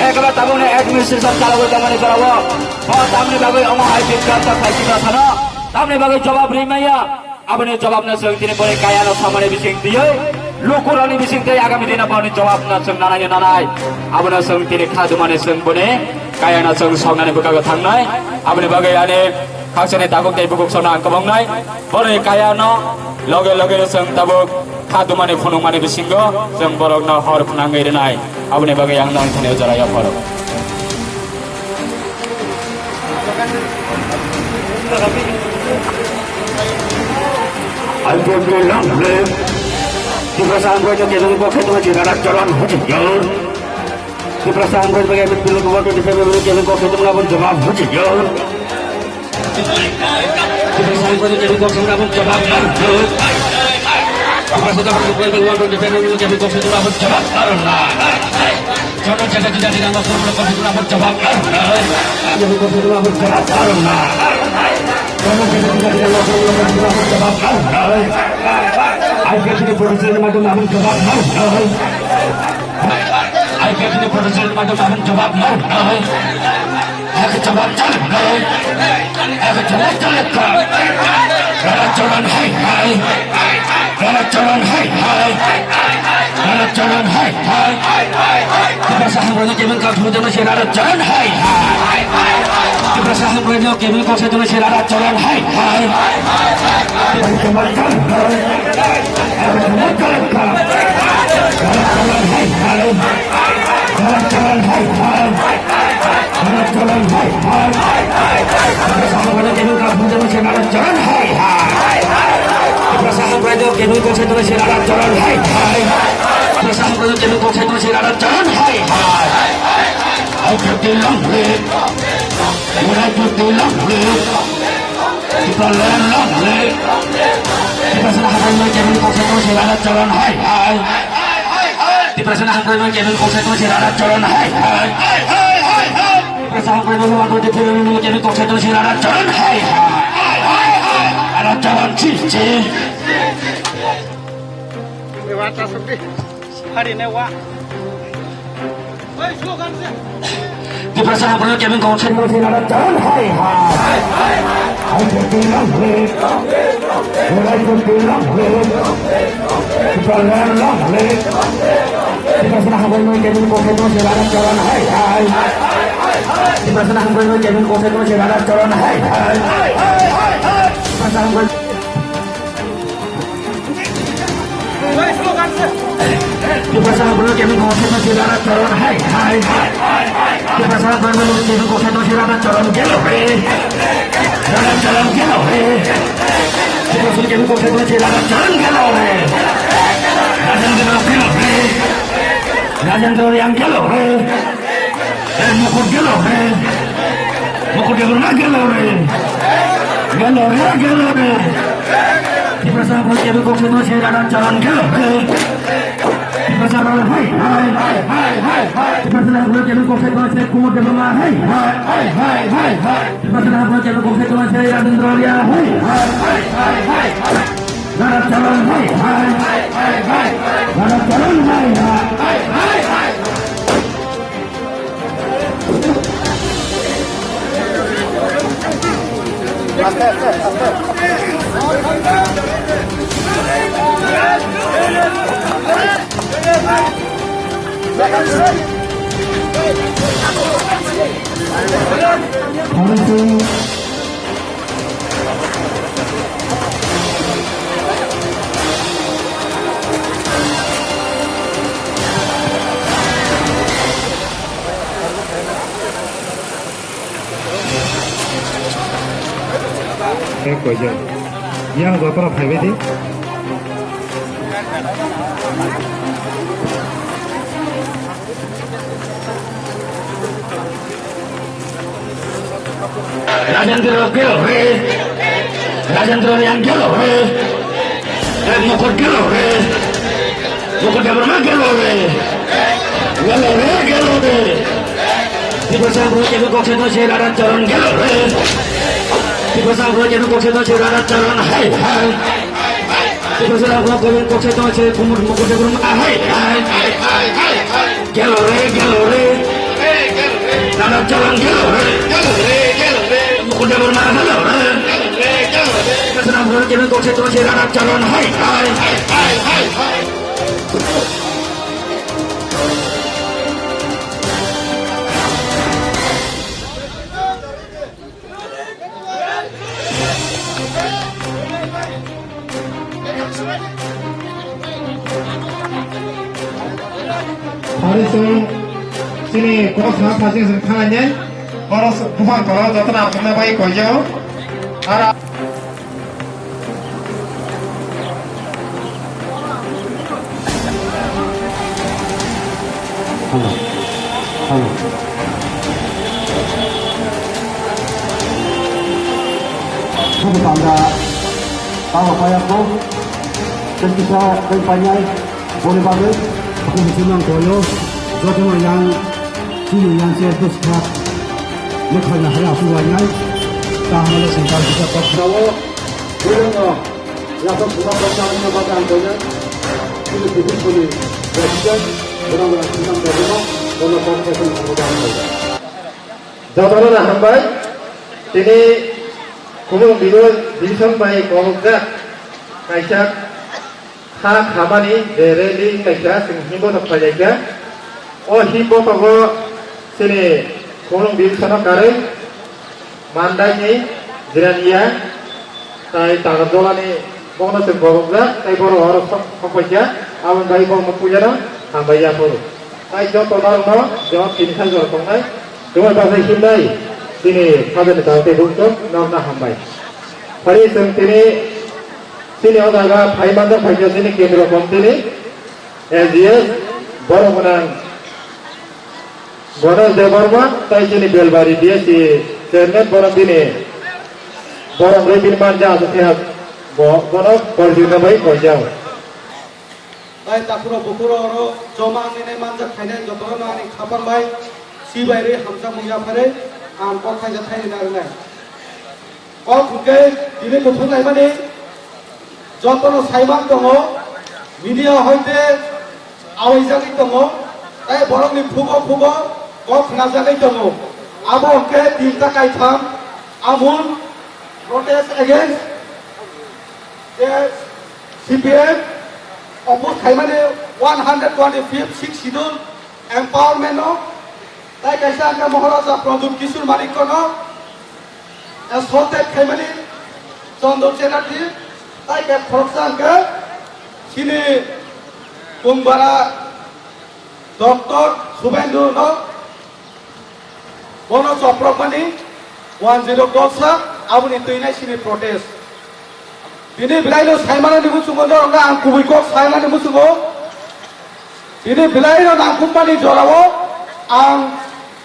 ekla tabukni administration chalogwi tongmani jora o. O tamni bagwi omo hai bikrap ta khlaisima sano, tamni bagwi jawab rimaya. Aboni jawabno chwng tini boni kayano samani bising twiwi, lukurokni bising tei agami dino boni jawabno chwng nanai nanai. Abono chwng tini kha dumani chwng boni kayano chwng soknani bwkhago thangnai. Aboni bagwi ani khakchangni tabuk tei bukhuk sokno ang kwbwngnai. Boni kayano loge loge chwng tabuk kha dumani phunukmani bisingo chwng borokno hor phwnangwi rwnai. Aboni bagwi ang nang thani o jora yapharo. Tiprasa Hangkrai no kebeng pokhe tongma Chirara Charan Hojikyo. Tiprasa Hangkrai no kebeng pokhe tongma Chirara Charan Hojikyo. Tiprasa Hangkrai no kebeng pokhe tongma Chirara Charan Hojikyo. Tiprasa Hangkrai no kebeng pokhe tongma Chirara Charan Hojikyo. Jono jaga jida jida no solo ko fitna bo jawab na. Jono jaga jida jida no solo ko fitna bo jawab na. Jono jaga jida jida no solo ko fitna bo jawab na. I P F T ni producer ma dum abun jawab na. I P F T ni producer ma dum abun jawab na. Ek jawab chal nai. Ek jawab chal ka. Rara Charan hai hai. Rara Charan hai hai. Rara Charan hai hai. Tiprasa Hangkrai no kebeng kok saitongnai se Rara Charan hai hai. Tiprasa Hangkrai no kebeng kok saitongnai se Rara Charan hai hai. Ek jawab chal nai. Ek jawab chal ka. Rara Charan hai hai. Rara Charan hai hai. Rara Charan hai hai. Tiprasa Hangkrai no kebeng kok saitongnai se Rara Charan hai hai. Tiprasa Hangkrai no kebeng kok saitongnai se Rara Charan hai hai. Tiprasa Hangkrai no kebeng kok saitongnai se Rara Charan hai hai. Ai kati long le. Murai kati long le. Tiprasa long le. Tiprasa Hangkrai no kebeng kok saitongnai se Rara Charan hai hai. Tiprasa Hangkrai no kebeng kok saitongnai se Rara Charan hai hai. Tiprasa Hangkrai no kebeng kok saitongnai se Rara Charan hai hai. Rara Charan chi chi. Hari ne wa. Tiprasa Hangkrai no kebeng kok saitongnai se Rara Charan hai hai. Hai kati long le. Murai kati long le. Tiprasa long le. Tiprasa Hangkrai no kebeng kok saitongnai se Rara Charan hai hai. Tiprasa Hangkrai no kebeng kok saitongnai se Rara Charan hai hai. Tiprasa Hangkrai Tiprasa Hangkrai no kebeng kok saitongnai se Rara Charan hai hai. Tiprasa Hangkrai no kebeng kok saitongnai se Rara Charan gelo re. Rara Charan gelo re. Tiprasa no kebeng kok saitongnai se Rara Charan gelo re. Rajendra gelo re. Rajendra Reang gelo re. Eh, Mukut gelo re. Mukut gelo na gelo re. Gelo re, gelo re. Tiprasa Hangkrai kebeng kok saitongnai se Rara Charan gelo re. Tiprasa Hangkrai hai hai. Tiprasa Hangkrai kebeng kok saitongnai se Kumar Debbarma hai hai. Tiprasa Hangkrai kebeng kok saitongnai se Rajendra Reang hai hai. Rara Charan hai hai. Rara Charan hai hai. Yang jotono phaibai di. Rajendra gelo re. Rajendra Reang gelo re. Eh, Mukut gelo re. Mukut Debbarma gelo re. Gelo re, gelo re. Tiprasa Bru Kebeng Kok Sejong Se Radha Charan gelo re. Tiprasa Bru Kebeng Kok Sejong Se Radha Charan hai hai. Tiprasa Bru Kebeng Kok Sejong Se Kumar Mukut Debbarma hai hai. Gelo re, gelo re. Radha Charan gelo re. Mukut Debbarma gelo re. Tiprasa Bru Kebeng Kok Sejong Se Radha Charan hai hai. Hari chwng chini kok swnam phaising swnam thanglainai. Oro buphang toro jotono ang thangna bai koijao. Aro Hello. Hello. Sabo tanda, tawa paya ko, dan kita kai panyai, boleh bagai, aku mesti nang koyo, jodoh yang, sini yang saya terus tak, mekar na hari aku wanyai, tahan oleh sengkang kita paksa. Tawo, boleh no. Yaphang swnam rok changma bagwi ang koinai. Chini Buddhist ni President, borok rok swnam rok no, bono kok khe swnam rok ang koinai. Jotono no hambai. Tini Khumulwng Division bai kobokjak kaisa kha khamani je rally wnglaikha, chwng himbo thok phailaikha. O himbo thogo chini Khumulwng Division o karwi Mandaini Jirania tai Tagarjolani bono se borokjak tai borok oro sok-, sokpaikha, aboni bagwi borokno puilano hambai yaphuru. Tai joto norokno jemon tini sajora tongnai, jemon bajai himnai chini sajani kang tei bumsok norokno hambai. Phari chwng tini chini o jaga phai manjak phaikha chini kendro komitini L G S borok gwnang Ganesh Debbarma tai chini Belbari D S C chairman borok bini borok rwi bini manja aswk khe bo-, bono porjwkna bai koijak. Tai takhuro bukhuro oro joma wngwi manjak khainai jotono ani khapang bai si bai rwi hamjakmung yapharwi ang kok khaijak khainai narwknai. Kok hwnkhe tini kuthuk laimani jotono saiman tongo, media hoite awaijagwi tongo, tei borokni phugo phugo kok khnajagwi tongo. Abo hwnkhe tinta kaitham amul protest against je C P M oppose khaimani one hundred twenty-fifth Sixth Schedule empowerment no, tai kaisa hwnkhe Maharaja Pradyut Kishore Manikya no assaulted khaimani Chandra Chatterjee, tai khe khoroksa hwnkhe chini Kungbara Doctor Subendru no bono choprokmani one zero kok sa, aboni twi nai sini protest. Bini belai no saimani ni muchungo norok no ang kubui kok saimani muchungo. Bini belai no nangkukmani jorao ang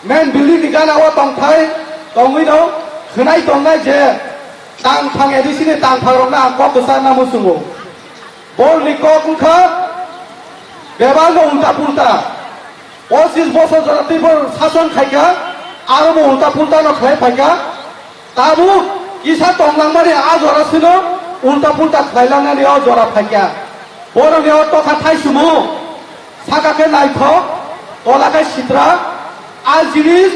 main building ni gana o tongthai tongwi no khwnai tongnai je tangphang A D C ni tangphang rok no ang kok kwchangna muchungo. Borni kok wngkha bebak no ulta pulta. Pochis bosor jora Tripura sason khaikha, aro bo ulta pulta no khlai phaikha. Tabuk kisa tonglangmani a jora sino ulta pulta khlailangnani o jora phaikha. Borokni o tokha thaisumu, saka khe naithok, tola khe sitra, a jinis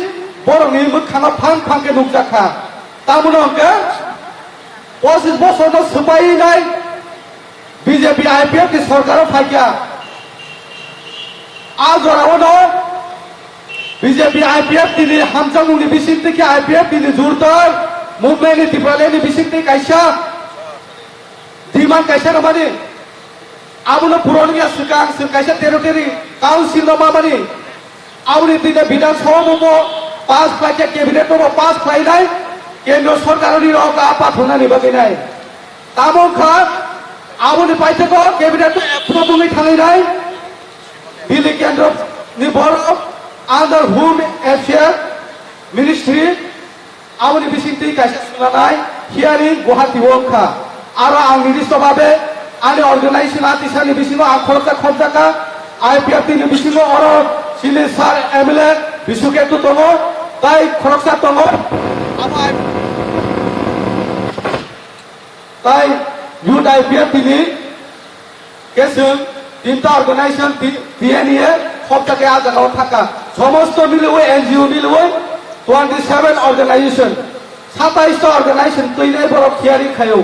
borokni mwkhangno phang phang khe nukjakha. Tamoni hwnkhe pochis bosorno swpaiwi nai B J P I P F ni sorkaro phaikha. A jorao no B J P I P F T ni hamjakmung ni bisingtwi khe I P F T ni jurtar movement ni Tipraland ni bisingtwi kaisa demand kaisa rwmani, abono puron wngya swkang chwng kaisa territory council no mamani, aboni twi Bidhan Sabha bo pass khlaikha, cabinet no bo pass khlainai, kendro sorkar ni rok a pathornani bagwi nai. Tamo wngkha aboni paithago cabinet no approve wngwi thangnai nai. Delhi kendro ni borok under Home Affairs Ministry, aboni bisingtwi kaisa sunanai hearing Guwahati o wngkha. Aro ang nirdisto babe ani organization a tisani bisingo ang khoroksa khobjakha, I P F T ni bisingo oro chini sir M L A Bisu Ketu tongo, tai khoroksa tongo. Abo I-, tai Youth I P F T ni Kesung, tinta organization, T-, T N E, khopta khe a jagao thaka. Somosto miliwi, N G O miliwi, twenty seven organization, satais ta organization twinai borok hearing khaio.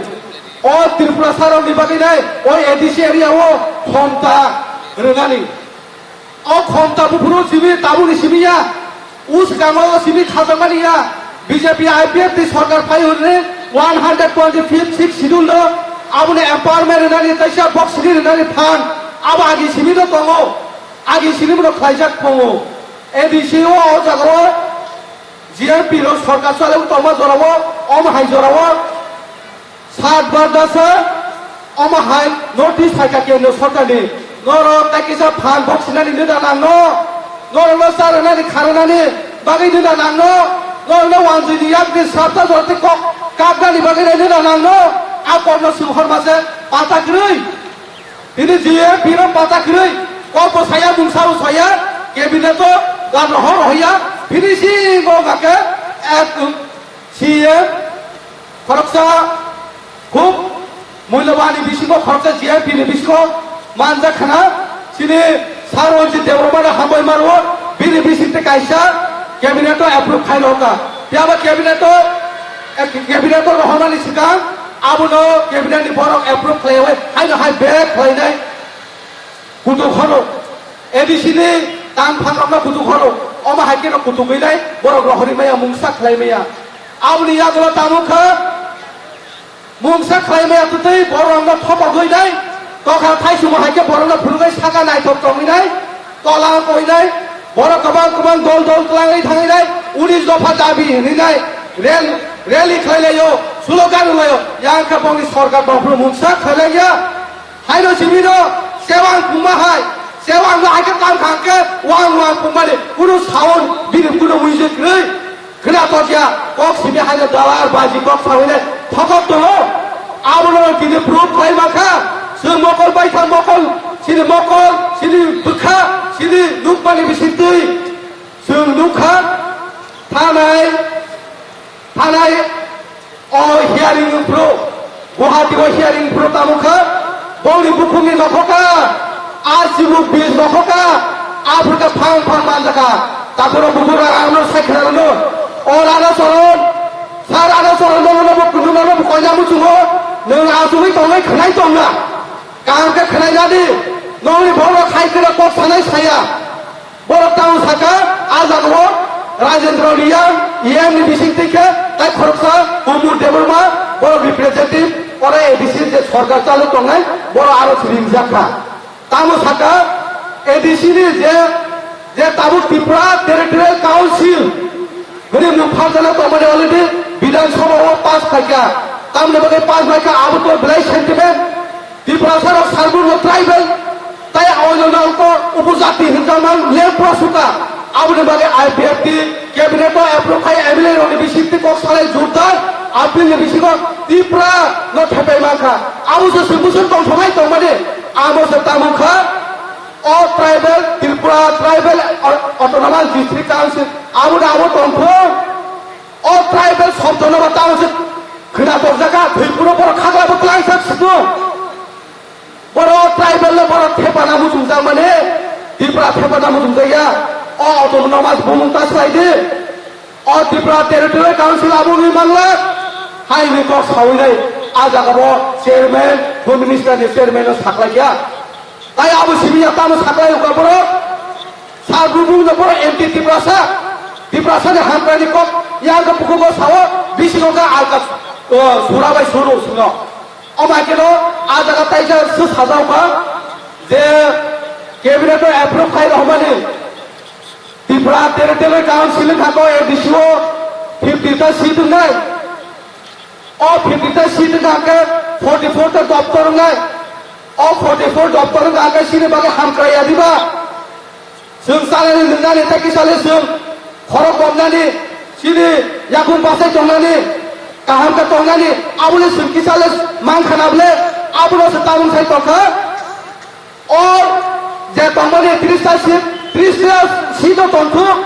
O Tripura sarokni bagwi nai, o A D C area o khomta rwnani. O khomta buphuru simi tabukni simi ya. Uskango simi khajakmani ya. B J P I P F T sorkar phai hwnwi one hundred twenty fifth sixth schedule no aboni empowerment rwnani teisa box sini rwnani phan abo agi simi no tongo. Agi simi no khlaijak tongo. A D C o o jagao G M P rok sorkar chalai tongma jorao omo hai jorao Sat bardasa, omo hai notice phaikha kendro sorkarni. Norok tai kisa phan boksinani nida nangno. Norokno charwnani kharwnani bagwi nida nangno. Norokno wanjwini yakni srapta jorati kok kapnani bagwi nida nangno. A kokno swng horma se pata kwrwi. Bini G M P no pata kwrwi. Kokbo saya mungsa o saya. Cabinet o gabra hor hoya. Bini si go gake ek C M khoroksa khub muilabani bisingo khoroksa G M P ni bisingo manjak khana chini Sir Ranjit Debbarma no hambai maro bini bisingtwi kaisa cabinet o approve khai rokha. Phiya ba cabinet o, eh, cabinet o rohormani swkang abono cabinet ni borok approve khlaiwi haino hai back khlainai. Kutuk horo, A D C ni tang phangrokno kutuk horo, omo hai kheno kutuk wngwi nai, borok rohorwi maya, mungsa khlai maya. Aboni yagulo tamo kha, mungsa khlai maya twtwi borokno thopogwi nai, tokha thaisungo hai khe borokno phunugwi saka naithok tongwi nai, tola wngwi nai, borok kwbang kwbang dol dol twlangwi thangwi nai, unis dopha dabi hwnwi nai, rel-, rally khlai laio, slogan rw laio, yang khe bongni sorkar bongphuru mungsa khlai lai ya. Haino simi no sewang pungma hai, sewang no hai khe tam khang khe wang wang pungmani kunu sound bini kunu music kwrwi khna tokya, kok simi hai no dalar baji kok sawi le thokok tongo. Abono tini proof khai ma kha, chwng mokol bai kha mokol, chini mokol, chini bwkha, chini nukmani bisingtwi chwng nuk kha, thanai, thanai. O hearing phuru, Guwahati o hearing phuru tamo kha, bongni bukhukni nokhoka, a chibuk bis nokhoka, a phurkha phang phang manjaka, takhoro bukhuk rang ano sai khna rwno, o Rana Charan, sa Rana Charan no no bo kudu no bo koina muchungo, nwng asugwi tongnai khwnai tongna, kaham khe khwnai nadi, nongni borok hai kheno kok sanai saya. Borok tamo saka, a jagao Rajendra Reang, E M ni bising twi khe, tai khoroksa Kumud Debbarma, borok representative, oro A D C je sorkar chalu tongnai, borok aro ringjak kha. Tamo saka, A D C ni je, je tabuk Tripura Territorial Council, hwnwi mung pharjana tongmani already Bidhan Sabha o pass khaikha. Tamoni bagwi pass khaikha, abo to belai sentiment. Tiprasa rok sarbo no tribal, tai oino nang to upojati hinjak nang le prosuka. Aboni bagwi I P F T cabinet o approve khai M L A rok ni bising twi kok salai jurdar appeal ni bisingo Tipra no thepai mankha. Abo se solution tong thongnai tongmani amo se tamo kha o tribal Tripura tribal au-, autonomous district council abo da abo tong thung. O tribal sobdono ba tamo se khwna torjak kha, thwi phuru borok khagra bo twlangsa sukung. Borok tribal no borok thepana muchungjak mani, Tipra thepana muchungjak ya. O autonomous bumung ta swlai di. O Tripura Territorial Council abo wngwi manlak. Hai hwnwi kok sawi nai. A jaga bo chairman, home minister ni chairman no saklai ya. Tai abo simi ya tamo saklai uka borok. Sa bumung no bono M T Tiprasa, Tiprasa ni hamkrai ni kok yang ka bukugo sao, bisingo ka alka, o, sura bai suru sino. O mai keno, a jaga taisa su sajao ka, je cabinet o approve khai rohmani, Tripura Territorial Council ni thako A D C o fifty ta seat wngnai. O fifty ta seat wngkha khe forty four ta doptor wngnai. O forty four doptor wngkha khe chini bagwi hamkrai ya diba? Chwng chanani nwngnani tei kisa le chwng khorok bomnani, chini yakung bachai tongnani, kaham khe tongnani, aboni chwng kisa le mankha na bole, abono se tabung sai tongkha. O je tongmani tris ta seat, tris ta seat o tongthok,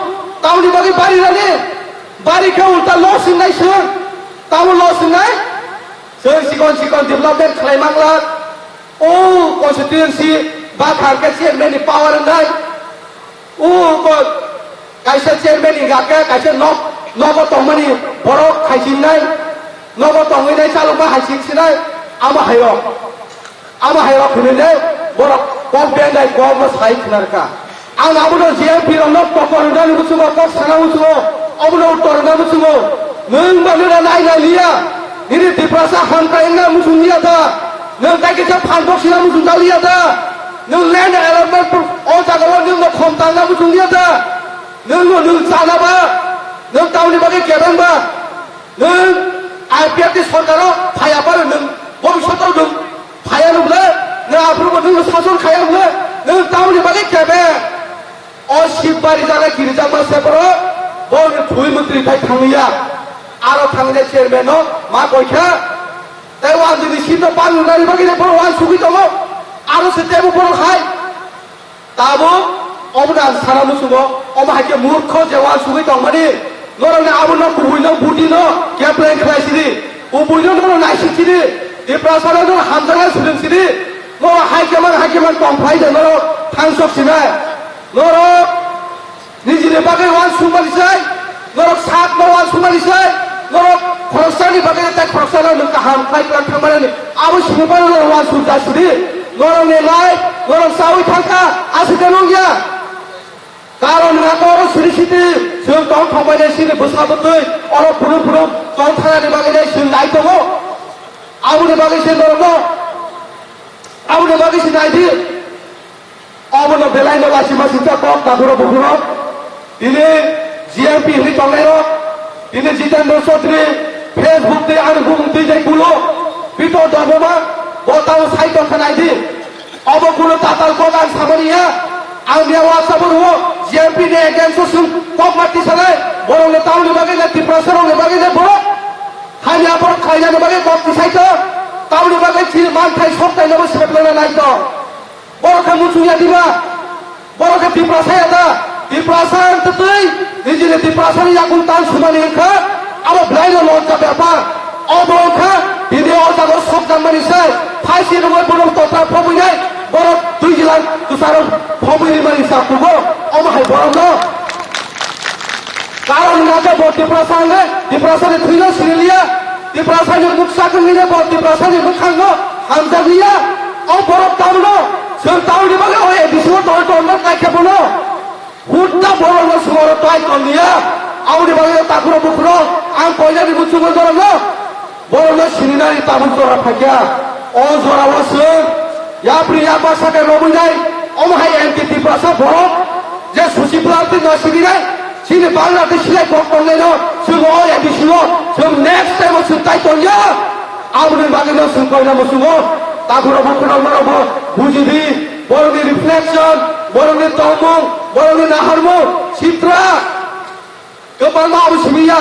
tamoni bagwi bari rani, bari khe ulta loss wngnai chwng, tamo loss wngnai? Chwng chikon chikon development khlai mangla, o constituency ba thar khe chairman ni power wngnai, o ko kaisa chairman ni gakhe kaisa nok, nogo tongmani borok khaisingnai, nogo tongwi nai chalokma hai singsinai, amo hairok. Amo hai rok hinwi le borok kok benai kok no sai khna rwkha. Ang abono G M P rok no tokol rwna ni muchungo, kok sana muchungo, obono uttor rwna muchungo. Nwng ba nira nai nai liya. Nini Tiprasa hamkrai wngna muchung liya ta. Nwng tai kisa phan boksina muchung ta liya ta. Nwng land allotment o jaga o nwng no khom tangna muchung liya ta. Nwng no nwng chana ba. Nwng tamoni bagwi kebeng ba. Nwng I P F T sorkaro phaiya phano nwng bobiswtao nwng phaiya rwkle, nwng aphuru bo nwng sason khaiya rwkle, nwng tamoni bagwi kebe o seat bari jaga kirijakma se borok bo thwi mantri thai thangliya. Aro thangde chairman no ma koikha, tei o ang jodi seat no pan rwnani bagwi le borok uansugwi tongo, aro se tebo borok hai. Tabuk obo da sana muchungo, omo hai khe murkho je uansugwi tongmani, norokni abono kubuino butino kepleng khlai sidi, kubuino norok naisik sidi, Tiprasano norok hamjaknai swrwng sidi, norok hai khe man, hai khe man tong phai de norok thangsok sinai, norok nijini bagwi uansukmani sai, Norok sak no uansukmani sai, norok khoroksani bagwi tei khoroksano nwng kaham khlai kwlak thangmani abo siniphano norok uansuk jasidi. Norokni life norok chaui thangkha, aswk de nungya. Karon hwnka khe oro siri siti chwng tong thangbainai chini bwsa bwtwi oro phuru phuru tong thanani bagwi nai chwng nai tongo. Aboni bagwi se norokno, aboni bagwi se naidi. Obono belai no lachima singcha kok takhurok bukhurok. Tini G M P hinwi tongnairok, tini Jitendra Chaudhary Facebook tei ani bumung twi tei kulo Pitor Debbarma bo tamo sai tongkha naidi. Obo kuno tatal kok ang samani ya. Ang miya WhatsApp o rwo G M P ni against o sung kok ma tisanai. Borok ni tamoni bagwi na Tiprasa rok ni bagwi na borok. Hani aphor khlainani bagwi kok tisai to. Tamoni bagwi chini manthai soktai no bo seplana nai to. Borok khe muchung ya diba? Borok khe Tiprasa ya da? Tiprasa wng twi nijini Tiprasani yakung tan sumani wngkha, abo belai no lojja bepar. Obo wngkha tini o jaga o sokjakmani se, phaisi rwui bono totra phobwinai, borok twi gilang kwcharo phobwi rimani sa kugo, omo hai borok no. Karon hwnka khe bo Tiprasa hwnwi Tiprasani thwino siriliya, Tiprasani muksa kwngwino bo Tiprasani mwkhangno hamjakliya. O borok tamno chwng tamni bagwi o A D C o tong tongma kaikha bono. Hutta borokno swngaro tai tongya. Aboni bagwi o takhurok bukhurok ang koinani muchungo borokno. Borokno sininani tabuk jora phaikha. O jorao chwng yapri yakbar sakhe romwi nai. Omo hai M T Tiprasa borok je susi plastic no sininai. Chini Bangladesh silai kok tongnaino chwng o A D C o chwng next time o chwng tai tongya. Aboni bagwino chwng koina muchungo. Takhurok bukhurok norokbo bujidi. Borokni reflection, borokni tongmung, borokni naharmung, sitra. Kwbangma abo simi ya,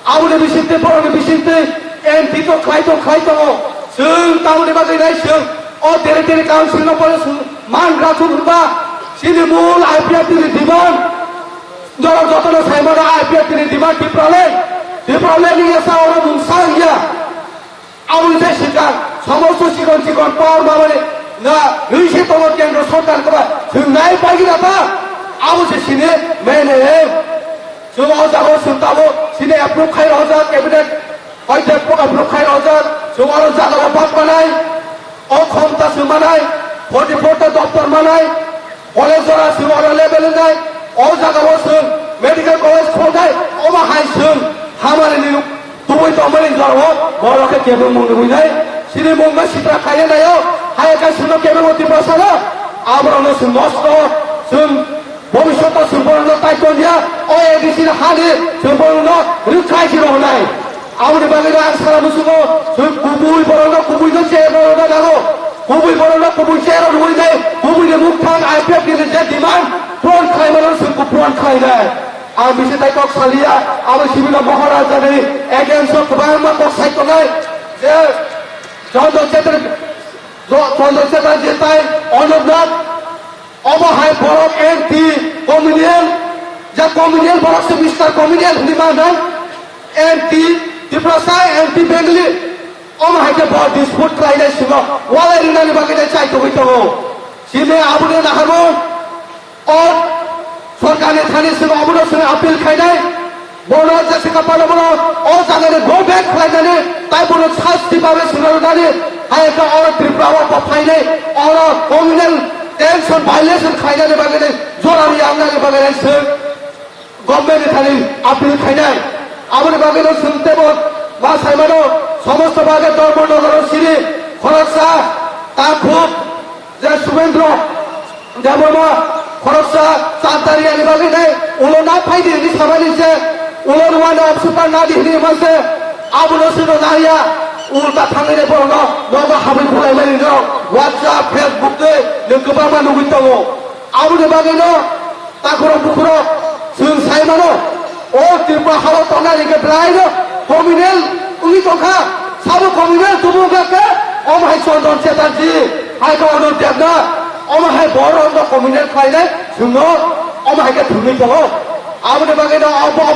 aboni bisingtwi, borokni bisingtwi, M P to khlai tong, khlai tongo. Chwng tamoni bagwi nai chwng o tere tere council no pono chwng man rachuk hwnba, chini mul I P R T ni demand, norok jotono sai mano I P R T ni demand Tipraland, Tipraland ni yasa oro mung sa ya. Aboni tei swkang, somosto chikon chikon power mamani na rwi se tongo kendro sorkar koba, chwng nai paigina ta, abo se sini main aim. Chwng o jago chwng tabo sini approve khai rojak, cabinet hoite approve khai rojak, chwng oro jaga o bak manai, o khomta chwng manai, forty four ta doptor manai, college jora chwng oro level nai, O jaga o chwng medical college khulnai, omo hai chwng hamari ni tubui tongmani jorao borok khe kebeng mung nugui nai. Chini mung no sitra khaina naio, hai khe chwngno kebeng o Tiprasa no, aborok no chwng nosto, chwng bhobishyot o chwng borok no tai tong ya, o A D C ni hani chwng borok no rwkhai se rw nai. Aboni bagwi no ang sara muchungo, chwng kubui borokno kubui no chair rw rwna nango. Kubui borokno kubui chair rw rwui nai, kubui ni mukthang I P F T ni je demand puron khlaimano chwng puron khlainai. Ang bisi tai kok saliya, abo sibino Maharaja ni against o kwbangma kok sai tongnai. Je Chandra Chetan, Jo-, Chandra Chetan je tai Anurnath, omo hai borok anti communal, ja communal borok se Mister Communal hwnwi manai, anti Tiprasa, anti Bengali, omo hai khe bo dispute khlainai simo, walai rinani bagwi nai chai tongwi tongo. Chini aboni naharmung, o sorkarni thani simo obono simi appeal khainai. Bono Jessica Pano bono o jagani go back khlainani, tai bono sasti babe swnarwnani, hai khe oro Tripura o bo phainai, oro communal tension violation khainani bagwi nai, jora yangnani bagwi nai se government ni thani appeal khainai. Aboni bagwi no chwng tebo ma saimano, somosto bagwi Dharmanagar o siri khoroksa takhuk je Subendra Debbarma khoroksa chantaria ni bagwi nai ulo na phaidi hinwi samani se ulo rwmani opsupar nadi hinwi manse abono sino nariya ulta thangwi nai borokno nogo habwi bulaimani no WhatsApp, Facebook tei nwng kwbangma nugwi tongo. Aboni bagwi no takhurok bukhurok chwng sai mano. O Tripura hao tongnai rikhe belai no communal wngwi tongkha. Sabo communal tubu wngkha khe omo hai Chandra Chatterjee, hai khe Anur Debnath, omo hai borok no communal khlainai chwngno omo hai khe thwngwi tongo. Aboni bagwi no obo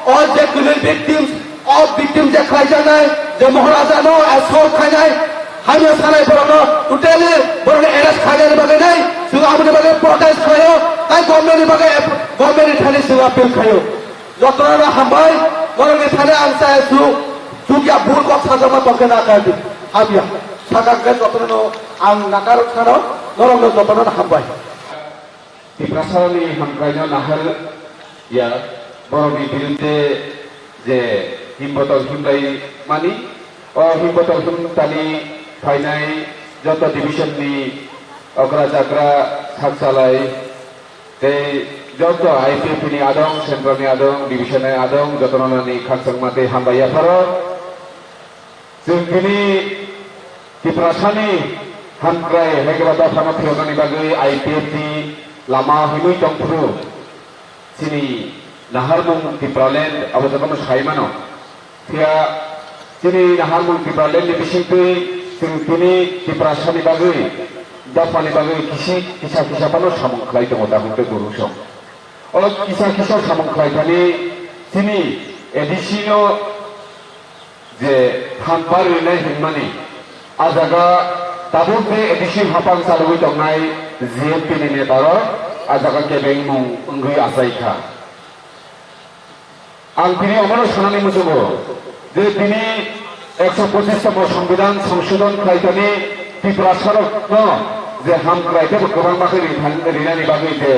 o je kwrwi victims, o victim je khlaijaknai, je Maharaja no assault khainai, Hamya sanai borokno, totally borokno arrest khainani bagwi nai, chwng aboni bagwi protest khlaio, tai government ni bagwi, government ni thani chwng appeal khlaio. Jotono hambai, borokni thani ang chaya chuk, chukya bul kok sajakma tongkhe nakar di, hamya. Sakha khe jotono ang nakar sano, norokno jotono hambai. Tiprasani hamkraino nahar ya, borokni birudde je himbotor himlai mani, o himbotor himtani phainai joto division ni okra chakra sakchalai tei joto I P F T ni adong, central ni adong, division ni adong, jotono nani khakchangma tei hambai yapharo. Chwng tini Tiprasani hamkrai haikheba dophano phiyoknani bagwi I P F T lama himwi tongphuru. Chini naharmung Tipraland abo jotono sai mano. Phiya chini naharmung Tipraland ni bisingtwi chwng tini Tiprasani bagwi dophani bagwi kisi kisa kisa phano samung khlai tongo tabuk tei borok song. O kisa kisa samung khlai thani chini A D C no je hampa rinai hinmani, a jaga tabuk de A D C hapang chalogwi tongnai G M P ni neta rok a jaga kebengmung wngwi achai kha. Ang tini omono sanani muchungo je tini ekso pochis tomo Songbidan songsodon khlai thani Tiprasa rokno je ham khlai tebo kwbangma khe ri-, rinani bagwi je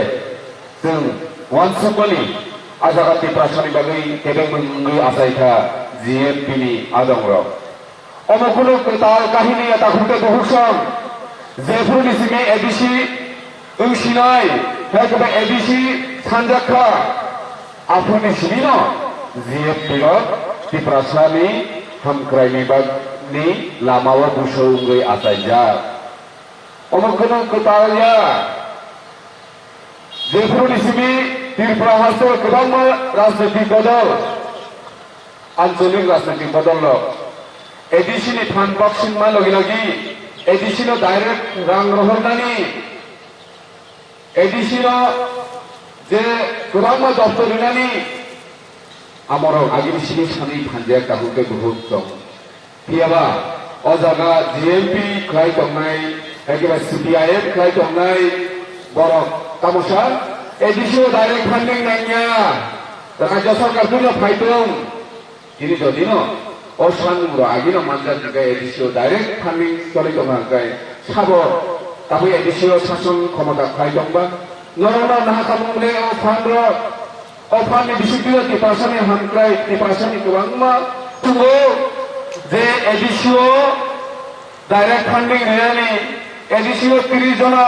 Chwng uansukmani a jaga Tiprasani bagwi kebengmung wngwi achaikha G M P ni adongrok. Omo kunu kwtal kahini ya takhuk tei bukhuk song. Jephuru ni simi A D C wngsinai, hai khe A D C sanjakha. Aphuru ni simi no G M P rok Tiprasani hamkraini bagni lamao buso wngwi achaijak. Omo kunu kwtal ya. Jephuru ni simi Tripura haste kwbangma rajnitik bodol, ancholik rajnitik bodol rok A D C ni phan baksin ma logi logi A D C no direct rang rohornani, A D C no je kwbangma doptor rinani amorok agini simi sanwi phanjak tabuk tei buhuk tong. Phiyaba o jaga G M P khlai tongnai, ekiba C P I M khlai tongnai borok tamosa A D C o direct funding nangya, Rajya Sarkar puila phai tong. Tini jodi no o sanmung rok agino manjak hwnkhe A D C o direct funding choli tongo hwnkhe sabo tabuk A D C o sason khomota khlai tongba? Norokno naha khamung le o phan rok, o phan ni bisingtwi Tiprasani hamkrai, Tiprasani kwbangma tongo je A D C o direct funding rinani, A D C o tris jona,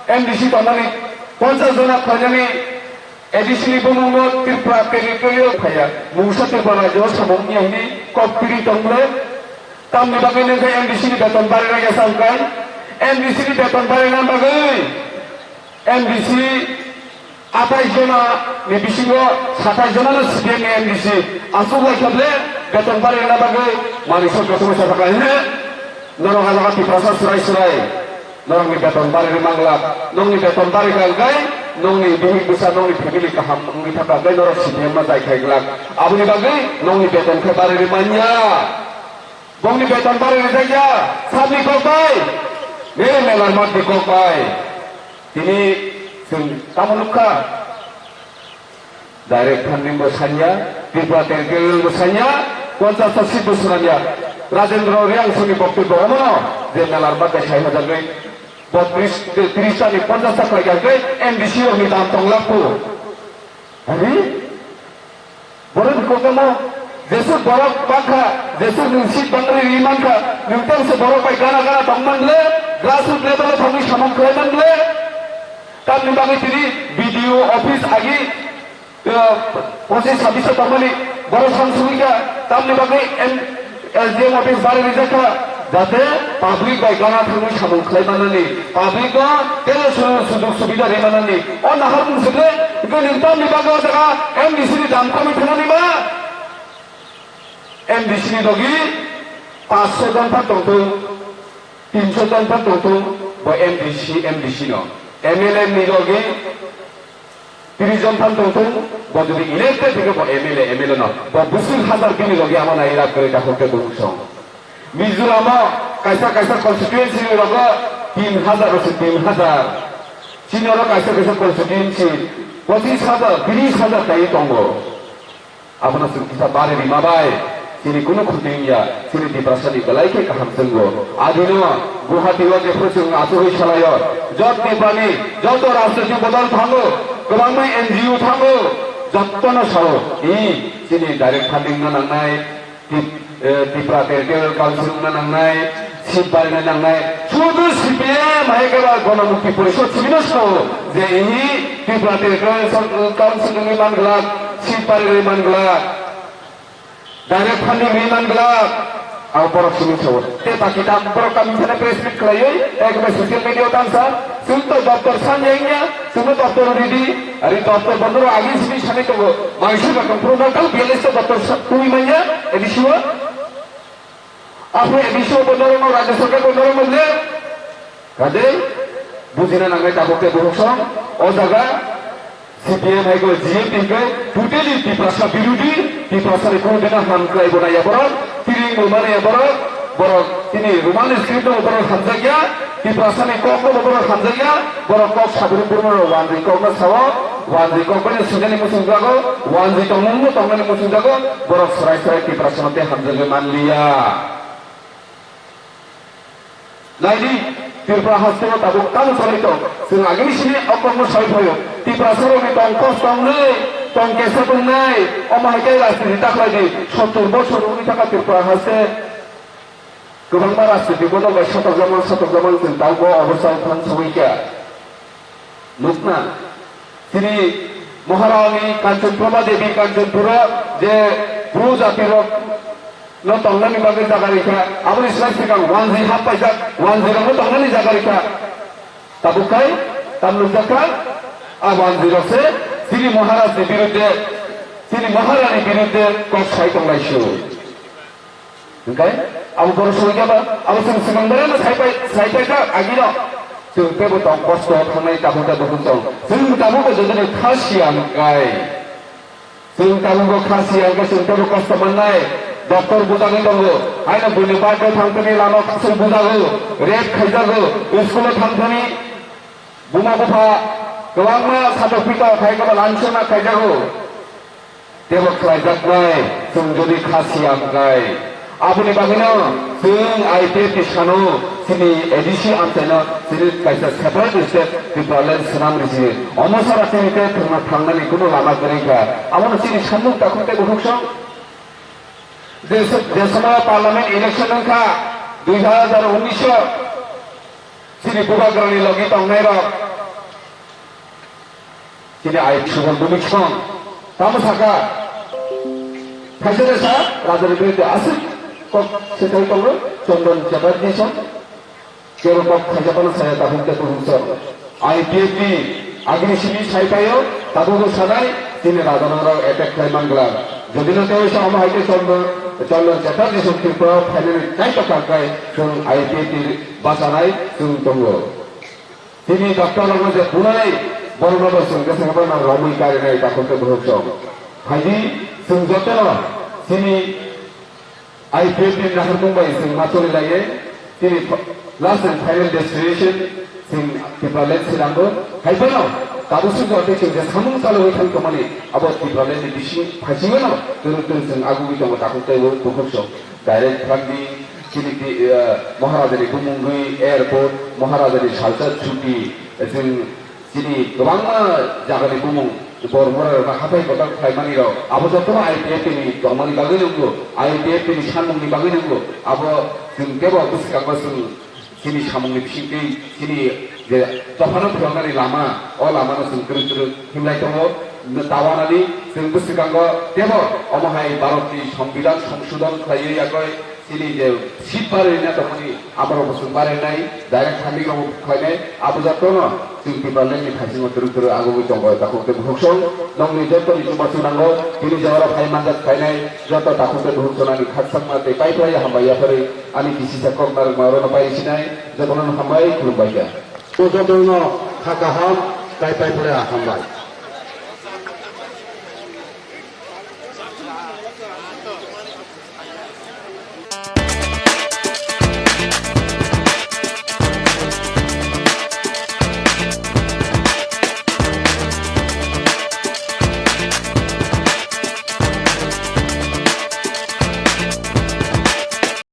M D C tongnani ponchas jona khlainani, A D C ni bumungno Tripura Territorial phaiya, mungsa Tripura rajyo samung ya hini kok piri tongle, tamni bagwi nengkhe M D C ni beton bari raya samkai, M D C ni beton bari na bagwi. M D C athais jona ni bisingo sathais jona no C P M ni M D C aswk lai kha ble beton bari rwna bagwi manwi sorkar songwi sathakha hwnwi norok a jaga Tiprasa swrai swrai norokni beton bari rwmang glak, nokni beton bari kha hwnkhe nokni bihik bwsa nokni family kaham wngwi thaka hwnkhe norok C P M no dai khai glak. Aboni bagwi nokni beton khe bari rwmanya. Bongni beton bari rijak ya, sabni kok bai, mere melar matni kok bai. Tini chwng tamo nukha, direct funding bo sanya, Tripura Territorial bo sanya, ponchas ta seat bo swnamya. Rajendra Reang songni boktobyo omono je melar matni sai hajagwi, bo tris, tris ta ni ponchas ta khlai kha, M D C rokni dam tong lakhu. Ari? Borok ni kokno jesuk borok bangkha, jesuk nwng seat bangri ri mankha, nwng tei se borok bai gana gana tong man le, grassroot level o thangwi samung khlai man le. Tamni bagwi tini B D O office agi, eh, pochis sabbish o tongmani borok samsugwi kha, tamni bagwi M-, S D M office bari rijak kha, jate public bai gana thangwi samung khlai manani, public no tei su-, sujog subida ri manani. O nahar mung sukle, hwnkhe nwng tamni bagwi o jaga M D C ni dam kami thangani ma? M D C ni logi paanch sho jon phan tongthung, tin sho jon phan tongthung, bo M D C, M D C no. M L A ni logi tris jon phan tongthung, bo jodi elected hwnkhe bo M L A, M L A no. Bo bwswk hajar bini logi ama nai rap kwrwi dakhok khe bumung song. Mizoram o kaisa kaisa constituency ni rogo tin hajar rok se tin hajar. Chini oro kaisa kaisa constituency pochis hajar, tris hajar taiwi tongo. Abono chwng kisa bari rima bai, chini kunu khuti wngya, chini Tiprasa ni belai khe kaham chwngo. Adino Guwahati o jephru chwng achugwi salaio, jot Tiprani, joto rajniti bodol thango, kwbangma N G O thango, jottono sao, i, chini direct funding no nangnai, Tip-, eh, Tipra Territorial Council wngna nangnai, seat barina nangnai. Sudu C P M hai khe ba Ganamukti Porishad sibino sao je ini Tipra Territorial Council wngwi man glak, seat barinai man glak, direct funding wngwi man glak. Abo borok simi sao. Te baki tam borok kami thana press meet khlaiwi, ekbai social media o tamsa, chwng to doptor sanja wngya, chwngno doptor ridi, ari doptor bondoro agi simi sani tongo. Mangsima kangphuru no kal B L S to doptor sa-, twi manya, A D C o. Aphuru A D C o bondoro no rajya sarkar bondoro no le. Kade, bujina nangnai tabuk te borok song, o jaga, C P M hai khe G M P hwnkhe totally Tiprasa birodi, Tiprasa ni kunu dina ham kwlai bo naiya borok, tiring bo manaiya borok, borok tini Roman script no borok hamjakya, Tiprasa ni kok no borok hamjakya, borok kok sabrum burma rok wanjwi kok no sao, wanjwi kok bai no sinjani muchung jago, wanjwi tongmung no tongnani muchung jago, borok swrai swrai Tiprasa no tei hamjakwi manliya. Naidi, Tripura haste o tabuk tamo salai tong. Chwng agini simi o kokno sai phaio. Tiprasa rokni tong kos tongnai, tong kesa tongnai. Omo hai khe rajniti ta khlai di. Sottor bosor wngwi thangkha Tripura haste. Kwbangma rajniti bodol bai satokjakmani, satokjakmani chwng tabuk o obostha o thang sogwi kha. Nukna, chini Maharani Kanchanprabha Devi Kanchanpura je Bru jati rok no tongnani bagwi jaga rikha, aboni slai swkang wanjwi hap paijak, wanjwi rok no tongnani jaga rikha. Tabuk khai tam nukjakha, a wanjwi rok se chini Maharaj ni birudde, chini Maharani birudde kok sai tonglai su. Hwnkhe abo borok soi khe ba, abo chwng swkang bai no sai pai, sai pai kha agino. Chwng teibo tong kosto thangnai tabuk tabuk tong. Chwng tabuk bo jotoni kha siya hwnkhe. Chwng tabuk bo kha siya hwnkhe chwng teibo kosto mannai. Doctor bujagwi tongo. Haino buini birthday thang thani lama khasui bujago. Rape khaijago. School o thang thani buma bupha kwbangma satok pita khai khe ba lansona khaijago. Teibo khlaijaknai, chwng jodi kha siya hwnkhe, Aboni bagwino chwng I P F T ni sano chini A D C amchaino chini kaisa separate state Tipraland swnam risi. Omo sara chini tei thwngna thangnani kuno lama kwrwi kha. Abono chini samung takhuk tei bukhuk song. Je, je somoy parliament election wngkha dui hazar unnish o, chini bubagrani logi tongnairok chini ai subon bumik song tamo saka, khaisa resa rajani biruddhe aswk kok swtai tongo, Chondon Chatterjee song. Kebo kok khaijak phano saya tabuk tei buhuk song. I P F T ni agini simi sai phaio, tabukbo sanai, chini rajanarok attack khlai man glak. Jodi no tei sa omo hai khe Chondon, Chondon Chatterjee song Tripura phainani kaitor kangkhai chwng I P F T ni bachanai chwng tongo. Chini doctor rokno je bunai borokno bo chwng khe sakha phano romwi karinai takhuk tei buhuk song. Phaidi chwng jotono chini I P F T ni naharmung bai chwng ma choli laiye, chini ph-, last and final destination chwng Tipraland swnamgo. Hai phano tabuk swk jora tei chwng je samung chalogwi thang tongmani abo Tipraland ni bising phaisingo no twrwk twrwk chwng agugwi tongo takhuk tei bukhuk song. Direct funding, chini ti, eh, Maharajani bumungwi airport, Maharajani salsa chuti, eh, chwng Chini kwbangma jagani bumung, bormora rok hathai kotor khlaimani rok, abo jotono I P F T ni tongmani bagwi nunggo, I P F T ni sanmungni bagwi nunggo, abo chwng tebo bwskango chwng chini samungni bisingtwi chini je dophano phwrwngnani lama, o lamano chwng kwrwng kwrwng himlai tongo. Tawanani chwng bwskango tebo omo hai Bharatni Songbidan songsodon khlaiwi yakoi, chini je seat barwi na tongmani, aborok bo chwng barwi nai, direct funding rok khlainai, abo jotono chwng Tipraland ni thaisingo twrwk twrwk agugwi tongo, takhuk tei bukhuk song. Nongni jotoni chubachu nango, chini jora phai manjak phainai, joto takhuk tei bukhuk sonani khakchangma tei pai phlai hambai yapharwi ani kisisa kok narwkma orono pai sinai, jotono hambai khulumbai kha. O jotono kha kaham, tai pai phlai hambai.